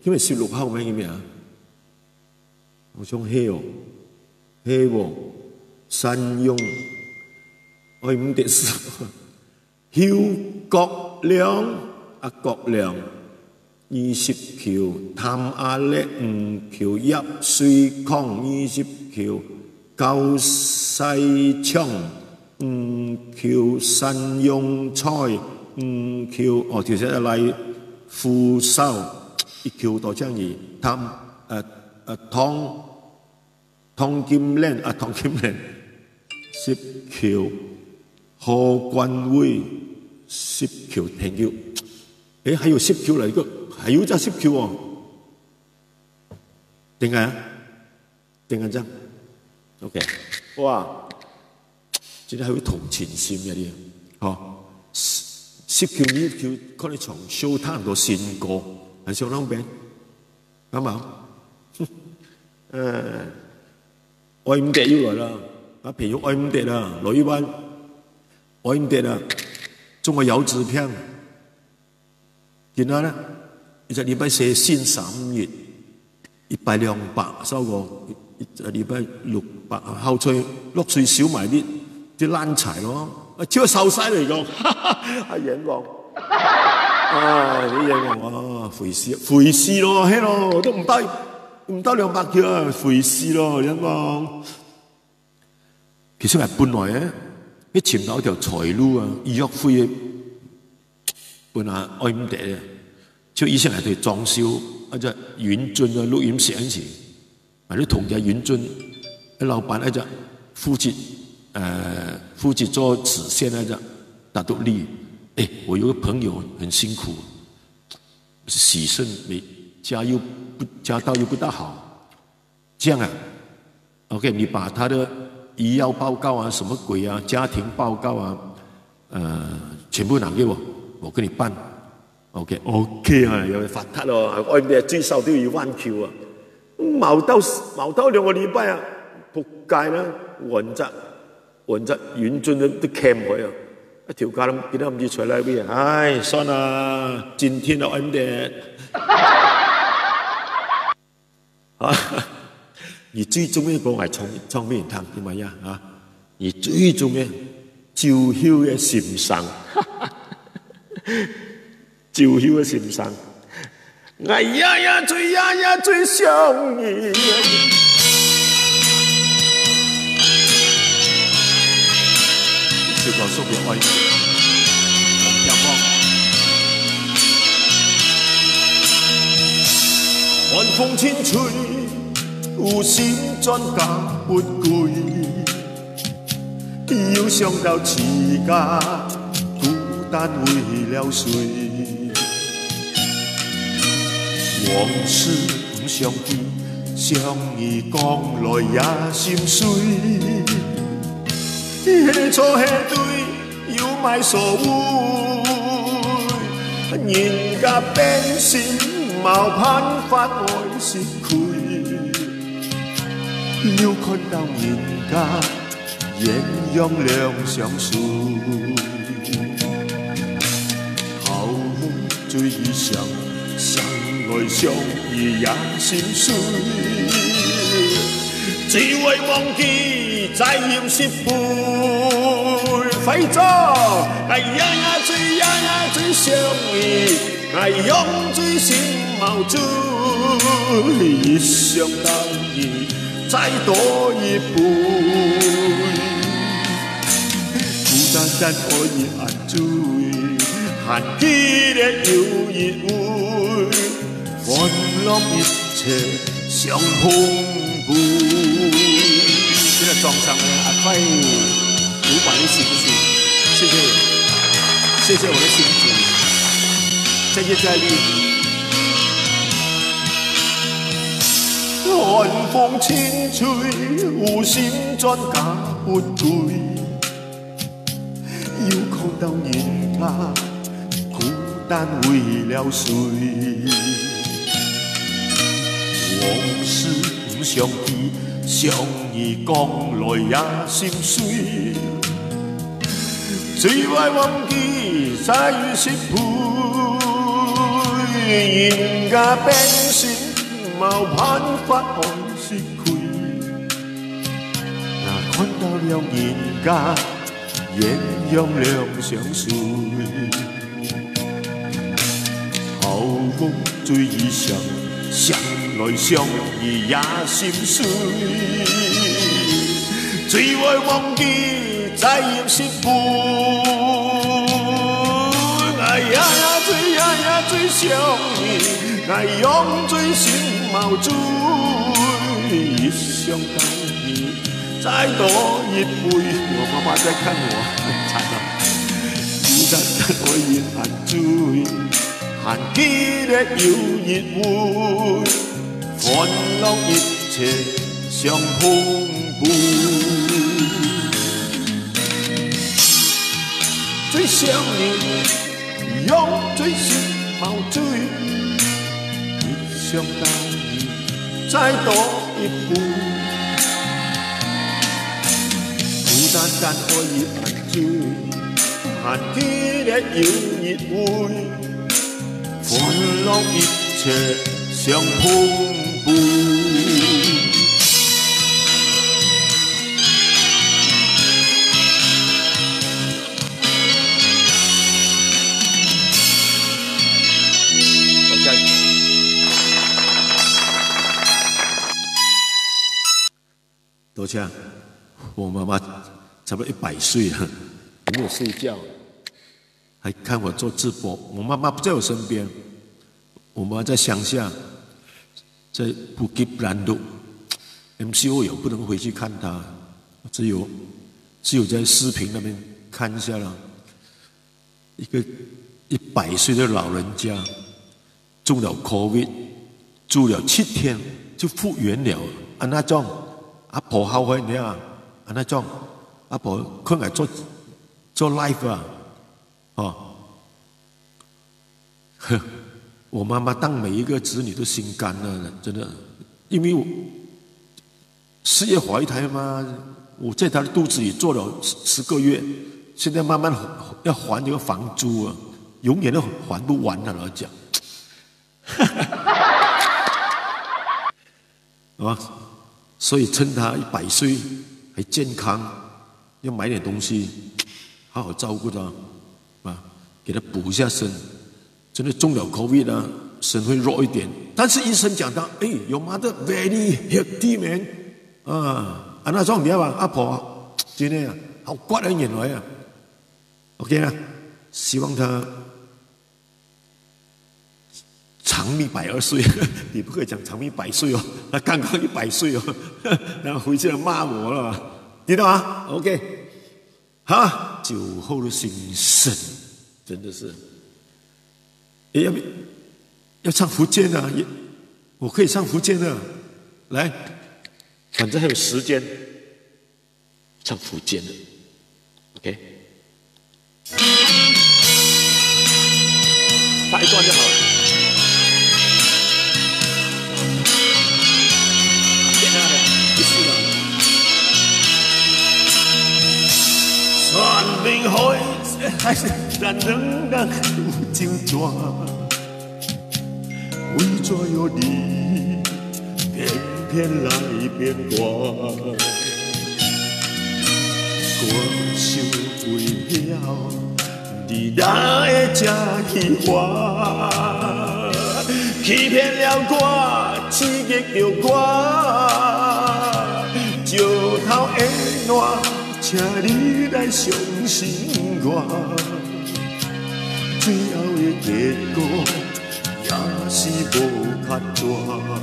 今日十六號咩？今日啊？ 好像係哦，係無？善用，愛毋得使。邱國良，啊，國良，二十球，談壓力，五球，掖水孔，二十球，搞西牆，五球，善用菜，五球，哦，接下來，扶手，一球到這樣，談，呃，呃，唐 唐金蓮啊，唐金蓮，十球，何冠偉，十球，thank you。誒，還有十球來一個，還有隻十球哦。等下啊，等下這樣，OK，哇，今天還有同情心呀你，好，十，十球你球可能從收聽到新歌，還是有那邊，幹嘛？呃， 愛毋得又來了，啊，朋友愛毋得了，羅一萬，愛毋得了，中了搖紙片。今仔呢，一隻禮拜四信三日，一擺兩百，超過一隻禮拜六百，好彩落水收埋啲，啲爛菜咯，啊，就燒晒來講，哈哈，啊，冤枉，啊，冤枉啊，費事，費事咯，係咯，都毋到，毋到兩百條啊，費事咯，冤枉。 其實𠊎本來呢，去尋到一條財路啊，醫藥費个，本來愛毋得个，就醫生還對裝修，啊，這雲尊个錄音室一起，啊，就同佢雲尊个老闆，啊，這負責，呃，負責做紙線那隻，打獨立。誒，我有個朋友很辛苦，洗腎，沒，家又不，家道又不大好， 這樣啊，OK，你把他的醫藥報告啊，什麼鬼啊，家庭報告啊，呃，全部拿給我，我跟你辦。OK，OK啊，有發達咯，外面最少都有一萬球啊，冇到，冇到兩個禮拜啊，仆街啦，穩着，穩着，雲尊都，都欠佢啊，一條街都，佢都毋知出來邊，唉，算啦，今天的恩典。 啊，你最中意講𠊎唱，唱畀你聽，點樣啊？啊，你最中意酒後个心聲，酒後个心聲。哎呀呀，最呀呀，最想你。這條送給愛你，聽無？ 寒風清脆，有心專家不歸，又想到自家孤單為了誰？往事毋想起，想你講來也心碎。係錯係對， 又無所謂，人家變心，無辦法愛心開。又看到人家豔陽兩相隨，好夢最理想，想來想去也心碎。 只會忘記再飲一杯，快走！哎呀呀，醉呀呀，醉想你，哎唷，醉心無醉，一想到你，再多一杯。孤單單可以安 醉，還記得有一回，歡樂一切像風雨。現在掌聲呢，阿快，五百一十星，謝謝，謝謝我的星星，再接再厲。寒風清脆，有心專家不對，又看到人家孤單為了誰？往事毋想起，想你講來也心碎。最壞忘記再有失陪，人家變心，無辦法愛失去。若看到了人家， 豔陽兩相隨。好夢最易醒，醒來想你也心碎。最愛忘記再入失分。哎呀呀，最呀呀，最想你，哎喲，最心毛醉。一想到你， 再多一杯。我媽媽在看我，很慘啊。孤單單愛飲寒醉，還記得有一回，歡樂一切像風飛。最想你，用最心毛醉。 一想到你，再多一杯。孤單單愛一杯酒，還記得有一回，歡樂一切像風飛。 多谢。我妈妈差不多一百岁了，没有睡觉，还看我做直播。我妈妈不在我身边，我妈妈在乡下，在 Bukit Blanduk，M C O 也不能回去看她，只有，只有在视频那边看一下啦。一个一百岁的老人家中了 COVID，住了七天就复原了。啊，那种阿婆好坏呢？啊，那种阿婆困来做，做 live 啊，哦。 我妈妈当每一个子女都心肝了，真的，因为我事业怀胎嘛，我在她的肚子里做了十个月，现在慢慢要还这个房租啊，永远都还不完了，老实讲。啊，所以趁她一百岁还健康，要买点东西，好好照顾她，啊，给她补一下身。真的中了 COVID 啊，身会弱一点，但是医生讲到，哎，your mother very healthy, man，啊，啊，那种你知道吧，阿婆，真的啊，好乖的人来啊。OK 啊，希望她长命百二岁，你不可以讲长命百岁哦，她刚刚一百岁哦，然后回去了骂我了，知道吗？OK，好，酒后的心声，真的是，也要，要唱福建啊，也，我可以唱福建的，来，反正还有时间。 唱福建的，OK，唱一段就好了。简单的，一次的。山明海誓，还是咱两人有酒泉。 为怎样你偏偏来变卦？我想为了你哪会这奇花？欺骗了我，刺激了我，石头会烂，请你来相信我。最后的结果 也是无较大。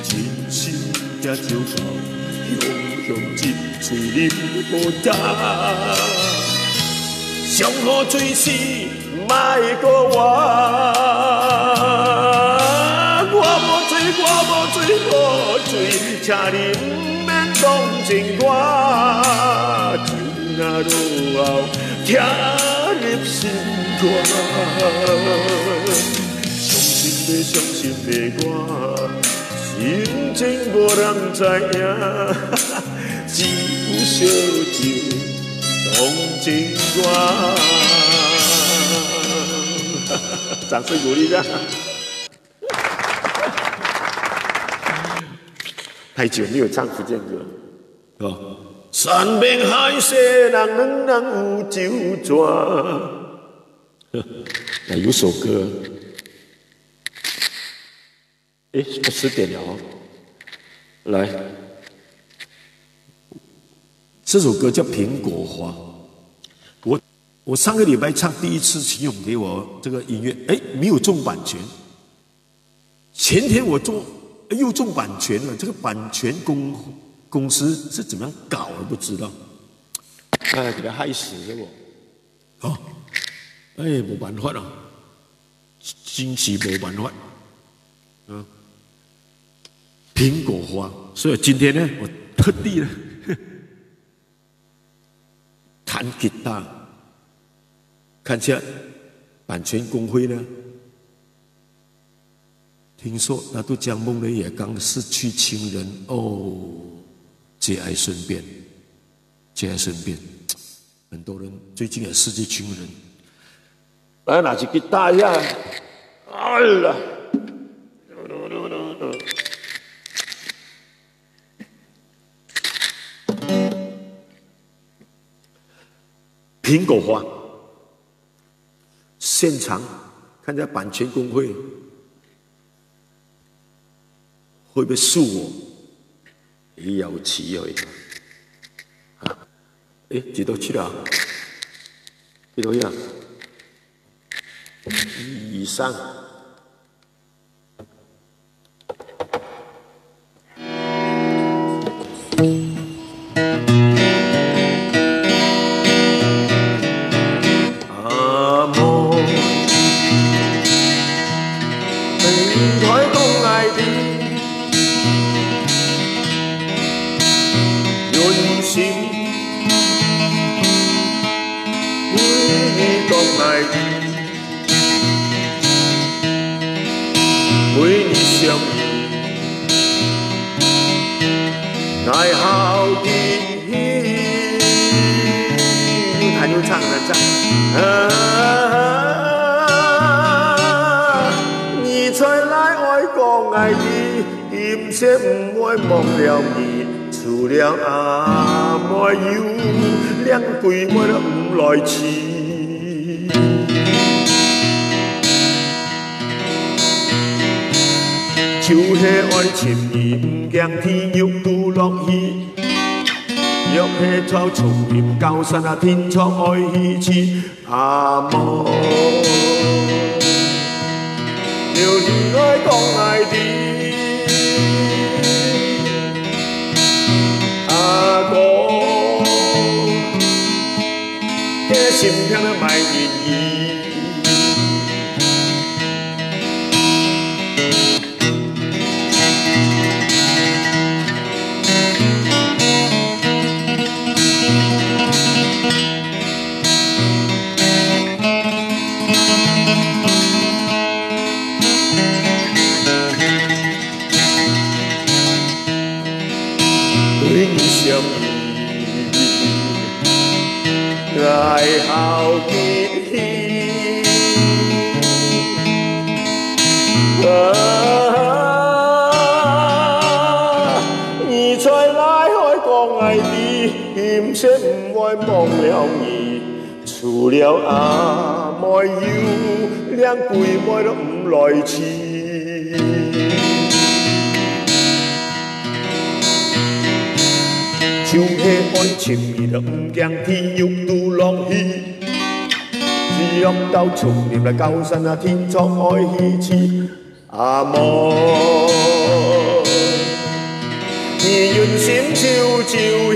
真心也就到雄雄一醉饮无干，上好醉死莫过活。我无請你毋免同情我，就若路後聽入心肝。傷心的，傷心的我，心情無人知影，只有燒酒同情我。掌聲鼓勵一下。 太久没有唱福建歌。哦，山盟海誓，人人人有酒泉。那有首歌，诶，不，十点了哦。来，这首歌叫《苹果花》。我，我上个礼拜唱第一次，请勇给我这个音乐，诶，没有中版权。 前天我做，又中版权了，这个版权公，公司是怎么样搞的不知道。哎，给他害死是不？哦，哎，没办法了，真是没办法。嗯，苹果花，所以今天呢，我特地呢，弹吉他，看一下版权公会呢， 听说那都江梦呢也刚失去亲人哦，节哀顺变，节哀顺变，很多人最近也失去亲人。来，拿起吉他一下，哎呀，苹果花。 现场看一下版权公会会不会诉我？也有气哦，啊，诶，几多去了？几多呀？以上。 阿妹，分开讲爱你，用心为你讲爱你。 为你想你，爱好奇。又弹又唱，又弹唱。啊，你再来爱讲爱你， 音色毋会忘了你，除了阿妹有，连鬼妹都毋来试。就系爱寻你，毋惊地狱都落去。若系到丛林高山啊，定著爱去寻。 阿妹，有你来讲爱你，阿哥，这心痛的卖人意。 为你想你，爱好奇。啊，你再来爱讲爱你，音色毋会忘了你。 除了阿妹有，连鬼妹都毋来寻。就系爱寻你，都毋惊地狱都落去。只要到丛林来高山啊，定著爱去寻。 阿妹，你忍心就就去，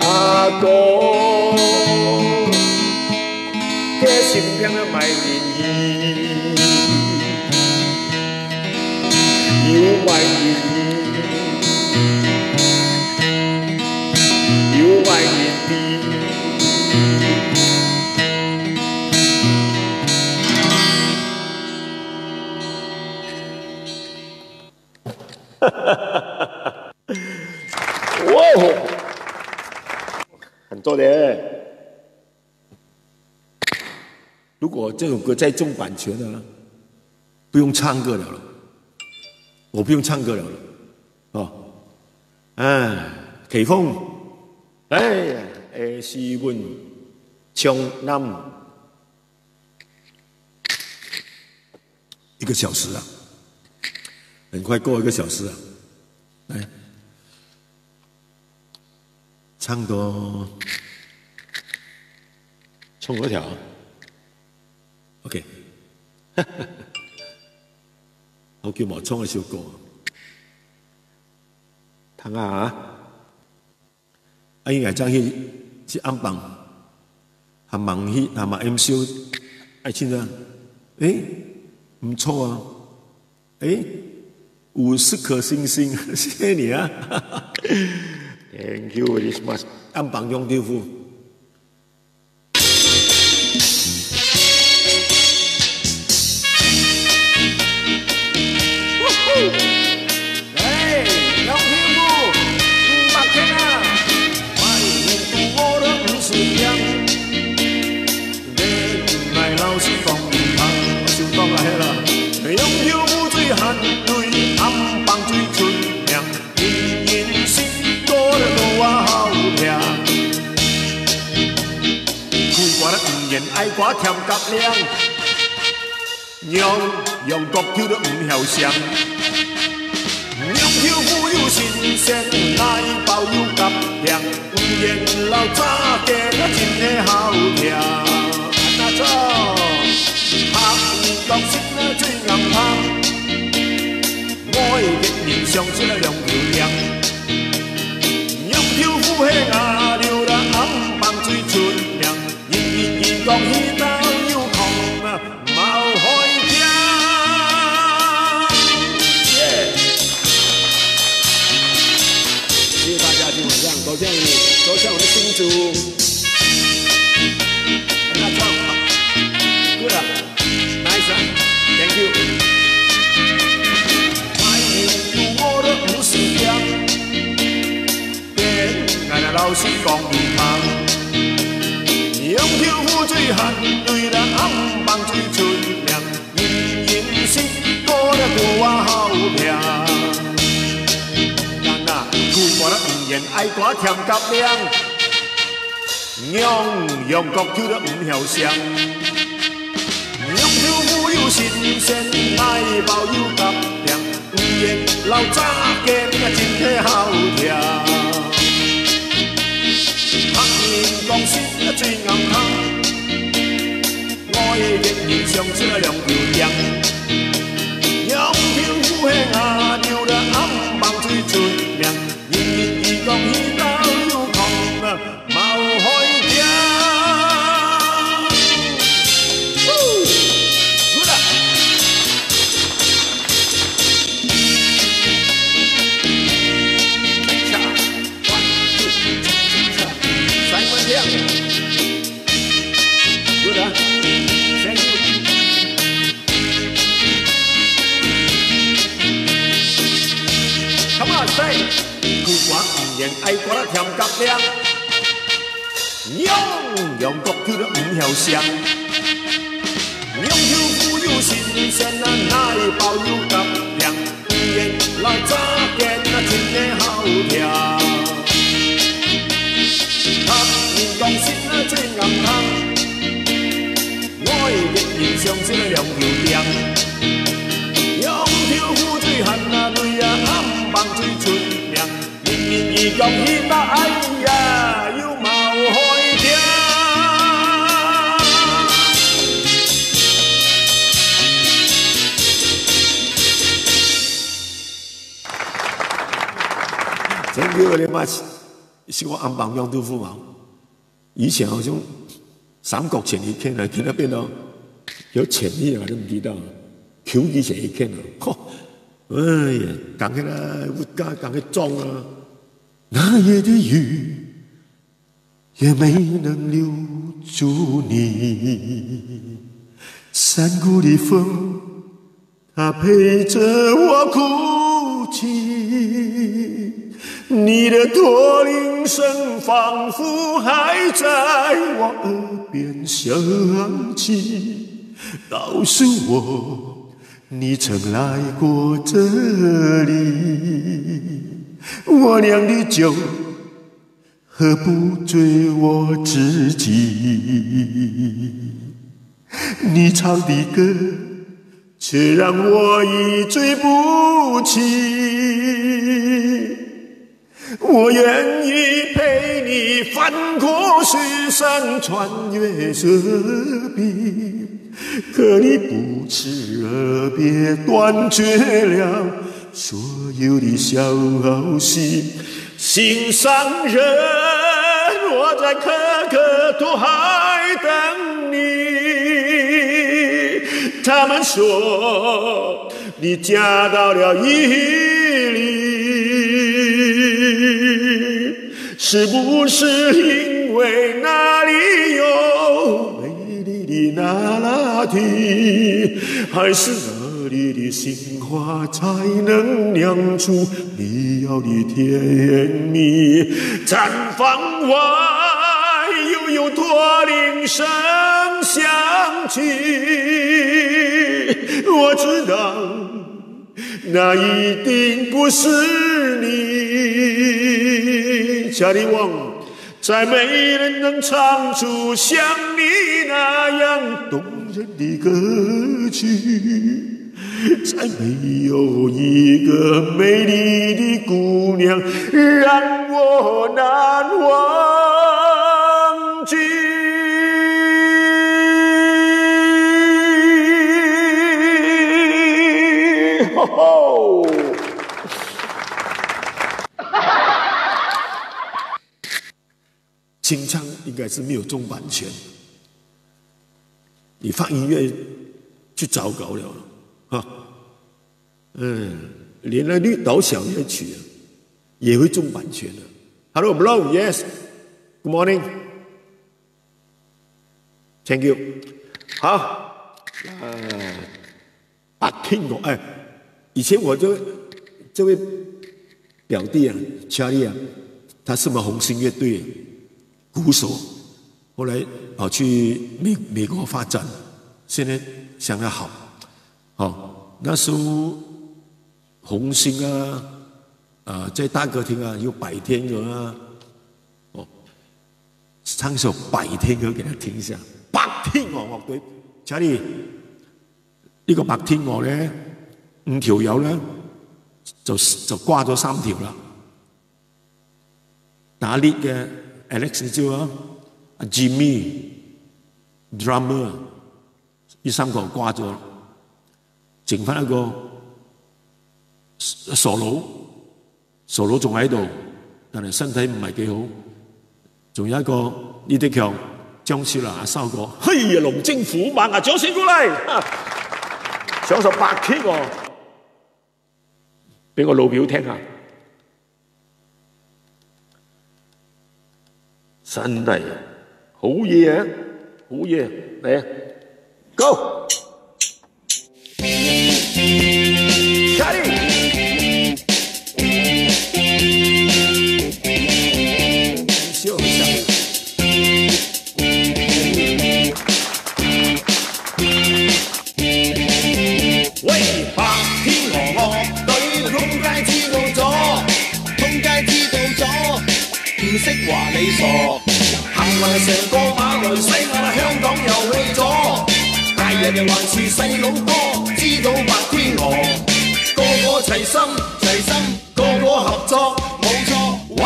阿哥，这心痛的卖人意。外人知，有外人知。哇吼，很多的。如果这首歌再中版权啊，不用唱歌了咯，我不用唱歌了咯。哦，哎，启峰，哎呀，哎，诗文，江南，一个小时啊，很快过一个小时啊，来，唱到，唱哪条？ OK，好久无唱一首歌。听啊，啊，应该正去，去暗房，还忙去，还忙 M C O，爱情啊，诶，毋错啊，诶，五十颗星星，谢谢你啊。Thank you very much，暗房用豆腐。 苦瓜啦毋願，愛瓜甜甲涼。樣樣角球都毋曉想。樣豆腐有新鮮，哪包有甲涼。毋願老早見啊，真係好聽。安那做？客語講心啊，最硬聽。我的人生只有兩條命。樣豆腐係阿六啦，暗房最出名。 人人人講佢兜有空啊，無好驚。耶！謝謝大家今晚上，多謝你，多謝我們新竹。那唱，good啊，nice啊，thank you。 變，𠊎來老實講你聽。樣豆腐最鹹，對了暗房最出名，人人食過了都話好聽。但啊，苦瓜啦毋願，愛瓜甜甲涼。 樣樣角球都毋曉想。樣豆腐有新鮮，哪包有甲涼。毋願老早見啊，真係好聽。客人講心啊，最硬聽。我的人生只有兩條命。樣豆腐係阿六啦，暗房最出名。 人人講佢兜有空啊，無好驚。Good啊！Cha, one, two, cha. Simon Thiang。Good啊！Thank you。 Come on, say。苦瓜毋願，愛瓜啦甜甲涼。樣樣角球都毋曉想。樣豆腐有新鮮啊，哪包有甲涼。毋願老早見啊，真係好聽。客人講心啊，最硬聽。 我的人生只有兩條命。樣豆腐最鹹啊，對啊，暗房最出名。人人講佢兜，哎呀，有毛好聽。Thank you very much。是我暗房樣豆腐嘛。 以前好像三角钱一片啊，现在变到有钱一啊，都不知道。球以前一片啊，吼，哎呀，讲起来，物价讲起涨啊，那夜的雨也没能留住你。山谷里风，它陪着我哭泣。你的驼铃声仿佛还在我耳边响起，告诉我 你曾来过这里，我酿的酒何不醉我自己？你唱的歌却让我一醉不起。 我愿意陪你翻过雪山，穿越戈壁，可你不辞而别，断绝了所有的消息。心上人，我在可可托海等你。他们说， 你嫁到了伊犁，是不是因为那里有美丽的那拉提，还是那里的杏花才能酿出你要的甜蜜？毡房外又有驼铃声响起，我知道 那一定不是你。查理王，再没人能唱出像你那样动人的歌曲，再没有一个美丽的姑娘让我难忘记。吼吼！清唱应该是没有中版权，你放音乐就糟糕了，哈。嗯，连那绿岛小夜曲啊，也会中版权的。Hello, Brown, yes. Good morning. Thank you。好，呃，白天哦，哎，以前我这这位表弟啊，查理啊，他是我们红星乐队鼓手，后来跑去美美国发展，现在想要好，哦，那时候红星啊，啊，在大歌厅啊，有白天鹅啊，哦，唱首白天鹅给他听一下。白天鹅，哦，对，查理，一个白天鹅呢，五条腰呢，就就挂咗三条啦。打lead个 Alex 就啊，啊 Jimmy，drummer，呢三个挂咗，剩翻一个 solo，solo 仲喺度，但係身體唔係幾好。仲有一个李德強、張學良、阿少哥，嘿呀，龍精虎猛啊，掌聲鼓勵！哈，唱首白天鵝，俾我老表聽下。 三代啊，好嘢啊，好嘢，嚟啊，Go！喂，白天鵝樂隊，通街知道咗，通街知道咗，唔識話你傻。行運成個馬來西亞、香港又去咗，大人又還是細佬哥，知道白天鵝，個個齊心齊心。 個個合作，冇錯，搵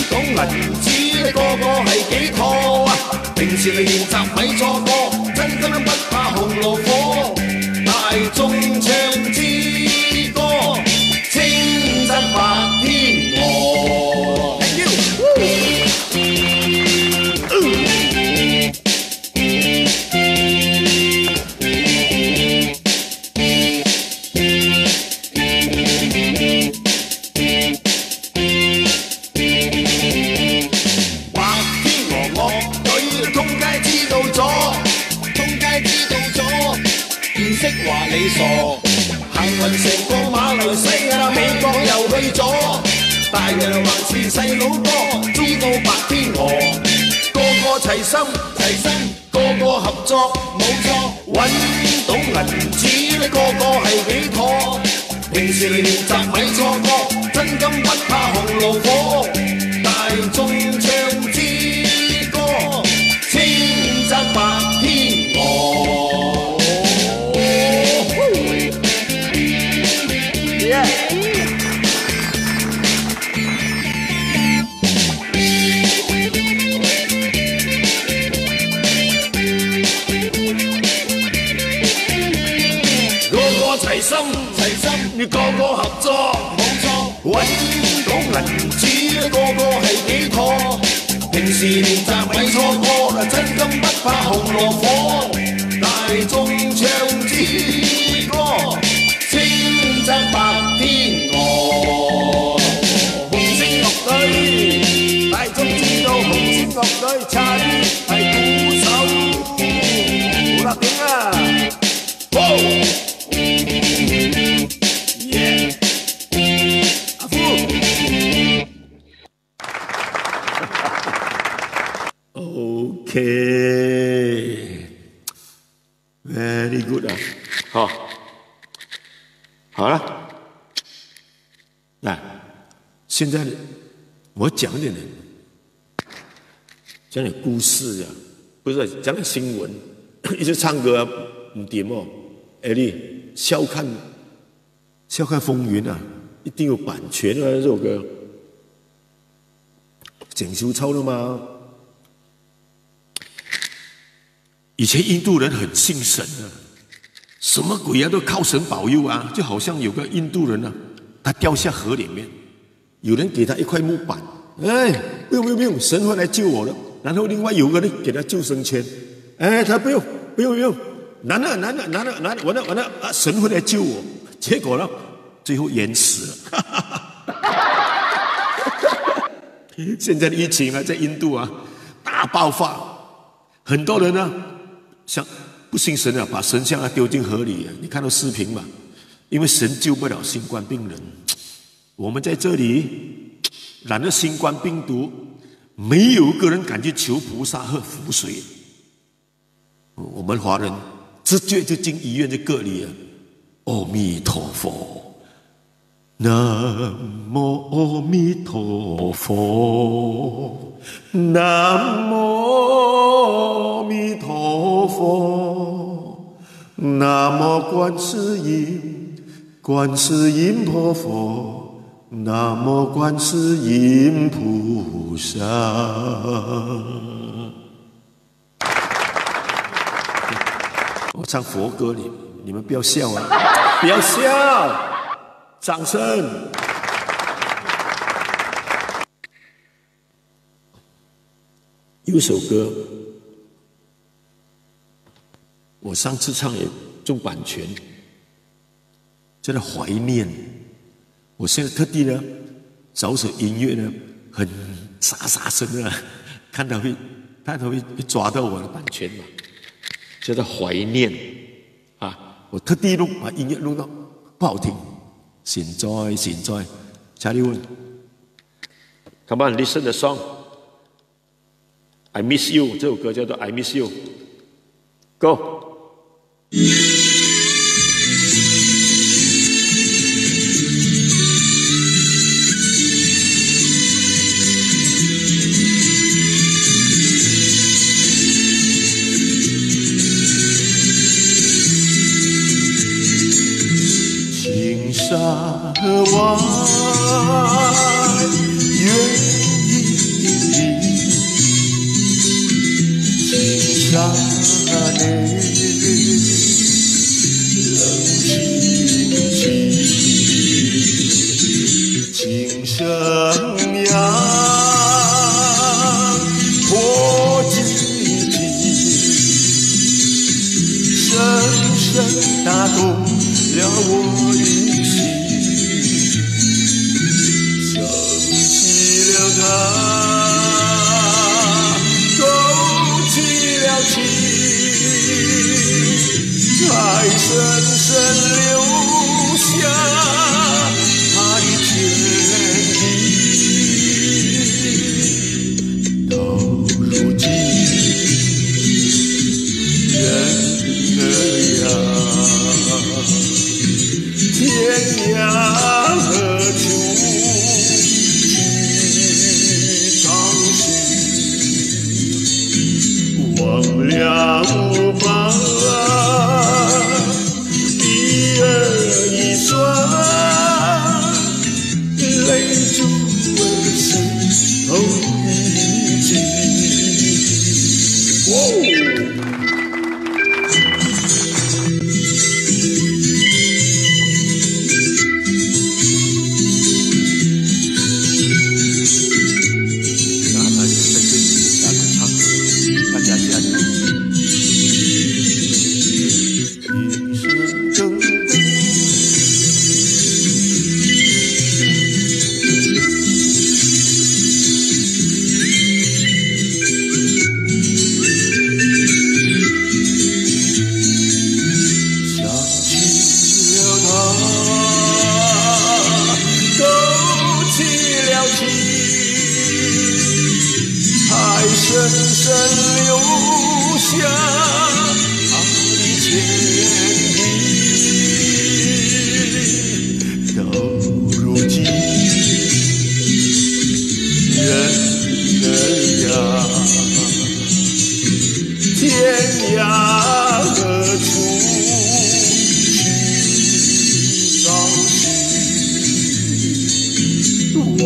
到銀紙，個個係幾妥啊！平時你練習咪錯過，真金不怕紅爐火，大眾唱之歌，稱讚白天鵝。Thank you。對咗，大人還是細佬哥，知道白天鵝，個個齊心，齊心，個個合作，冇錯，搵到銀紙，個個係幾多？平時練習咪錯過，真金不怕紅爐火，大眾唱之歌，千隻白天鵝。個個齊心，齊心，個個合作，冇錯。搵到銀紙，個個係幾多？平時練習咪錯過，真金不怕紅爐火。大眾唱之歌，千隻白天鵝。紅星樂隊，大眾知道紅星樂隊，Charlie係鼓手，好啦，頂啊！好！耶！阿富。OK，very good 啊，好，好了，来，现在我讲一点点，讲点故事啊，不是讲点新闻，一直唱歌啊，唔点哦，哎，你笑看，笑看风云啊，一定有版权啊，这首歌，整修超了吗？以前印度人很信神的，什么鬼啊都靠神保佑啊，就好像有个印度人啊，他掉下河里面，有人给他一块木板，哎，不用不用不用，神会来救我的。然后另外有个人给他救生圈，哎，他不用不用不用，难了难了难了难了，完了完了啊，神会来救我。结果呢，最后淹死了。现在的疫情啊，在印度啊，大爆发，很多人呢，想不信神啊，把神像啊丢进河里啊。你看到视频嘛？因为神救不了新冠病人。我们在这里染了新冠病毒，没有一个人敢去求菩萨喝符水。我们华人直接就进医院就隔离了。阿弥陀佛，南无阿弥陀佛，南无阿弥陀佛，南无观世音，观世音菩佛，南无观世音菩萨。我唱佛歌，你你们不要笑啊，不要笑，掌声。有一首歌，我上次唱也中版权，叫做《怀念》。我现在特地呢，找首音乐呢，很沙沙声的，看他会，看他会，会抓到我的版权嘛，叫做《怀念》啊。我特地弄，把音乐弄到不好听，现在，现在，Charlie Wan，Come on, listen the song. I Miss You 这首歌叫做 I Miss You。Go。青山。留下千里，到如今人儿呀，天涯何处去找寻？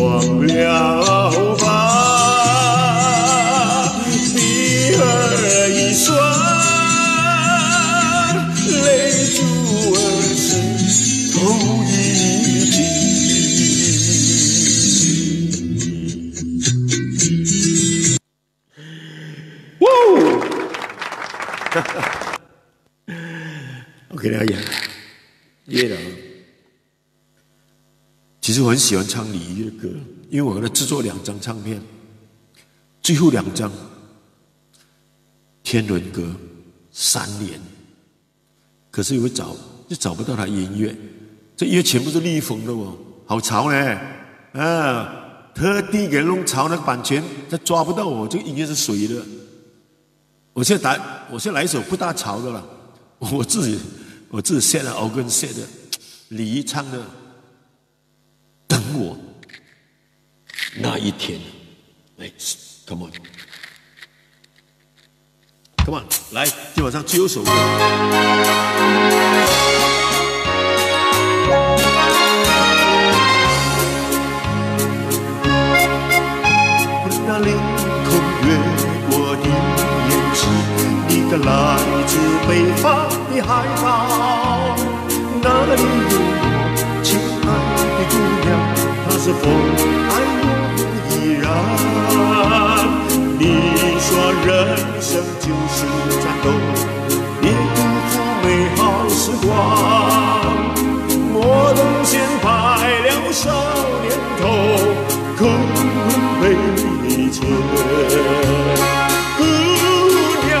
忘了吧，你的一双泪珠儿湿透衣襟。OK，了解。耶了。其实我很喜欢唱李怡的歌，因为我跟他制作两张唱片，最后两张天伦歌三连，可是又找又找不到他音乐，这音乐全部是李峰的哦，好潮呢，啊，特地给他弄潮那个版权，他抓不到我这个音乐是谁的。我现在打，我现在来一首不大潮的了，我自己我自己写的 organ 写的，李怡唱的《等我那一天》。哎，come on，come on，来，今晚上最后一首歌。那凌空越过的岩石，你的来自北方的海岛，那里有我亲爱的姑娘，她是否爱我依然？你说人生就是战斗，别辜负美好时光。我等先拜了少年头，空杯一杯。姑娘，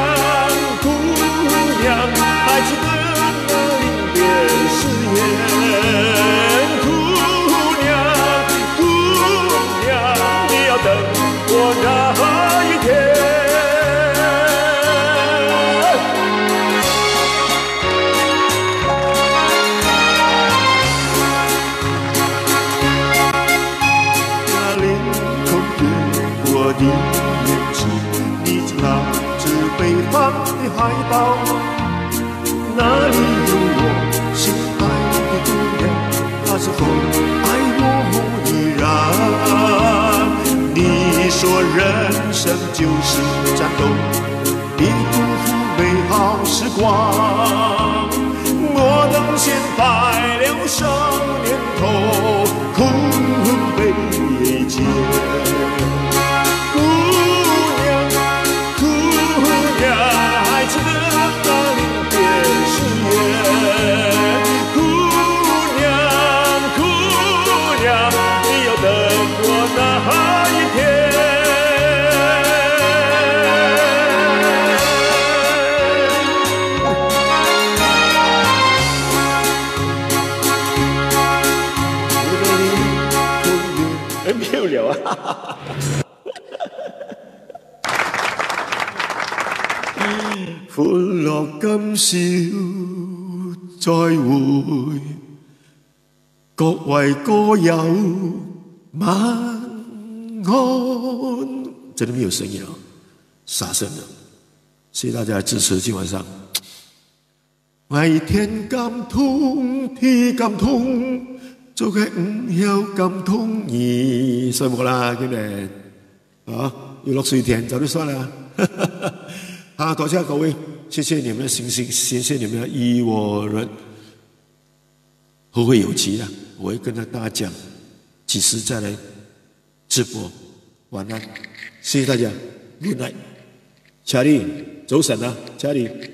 姑娘，还记得那临别誓言？姑娘，姑娘，你要等我那一天。那凌空越过的岩石，你来自北方的海岛，那里有我心爱的姑娘，她是否爱我依然？你说人生就是战斗，别辜负美好时光。我等先拜了少年头，空杯一杯。姑娘，姑娘，还记得那临别誓言？姑娘，姑娘，你要等我那一天。哎，没有了啊。歡樂今宵再會，各位歌友晚安。真的沒有聲音了，殺聲了。谢谢大家的支持，今晚上。 𠊎天敢痛，地敢痛，做个毋曉敢痛你，所以無啦，今日啊，又落水天，早就算了。好，多謝各位，谢谢你们的星星，谢谢你们的一窝人。后会有期啊，我会跟大家讲，几时再来直播。晚安，谢谢大家，Good night。Charlie，早晨啊，Charlie。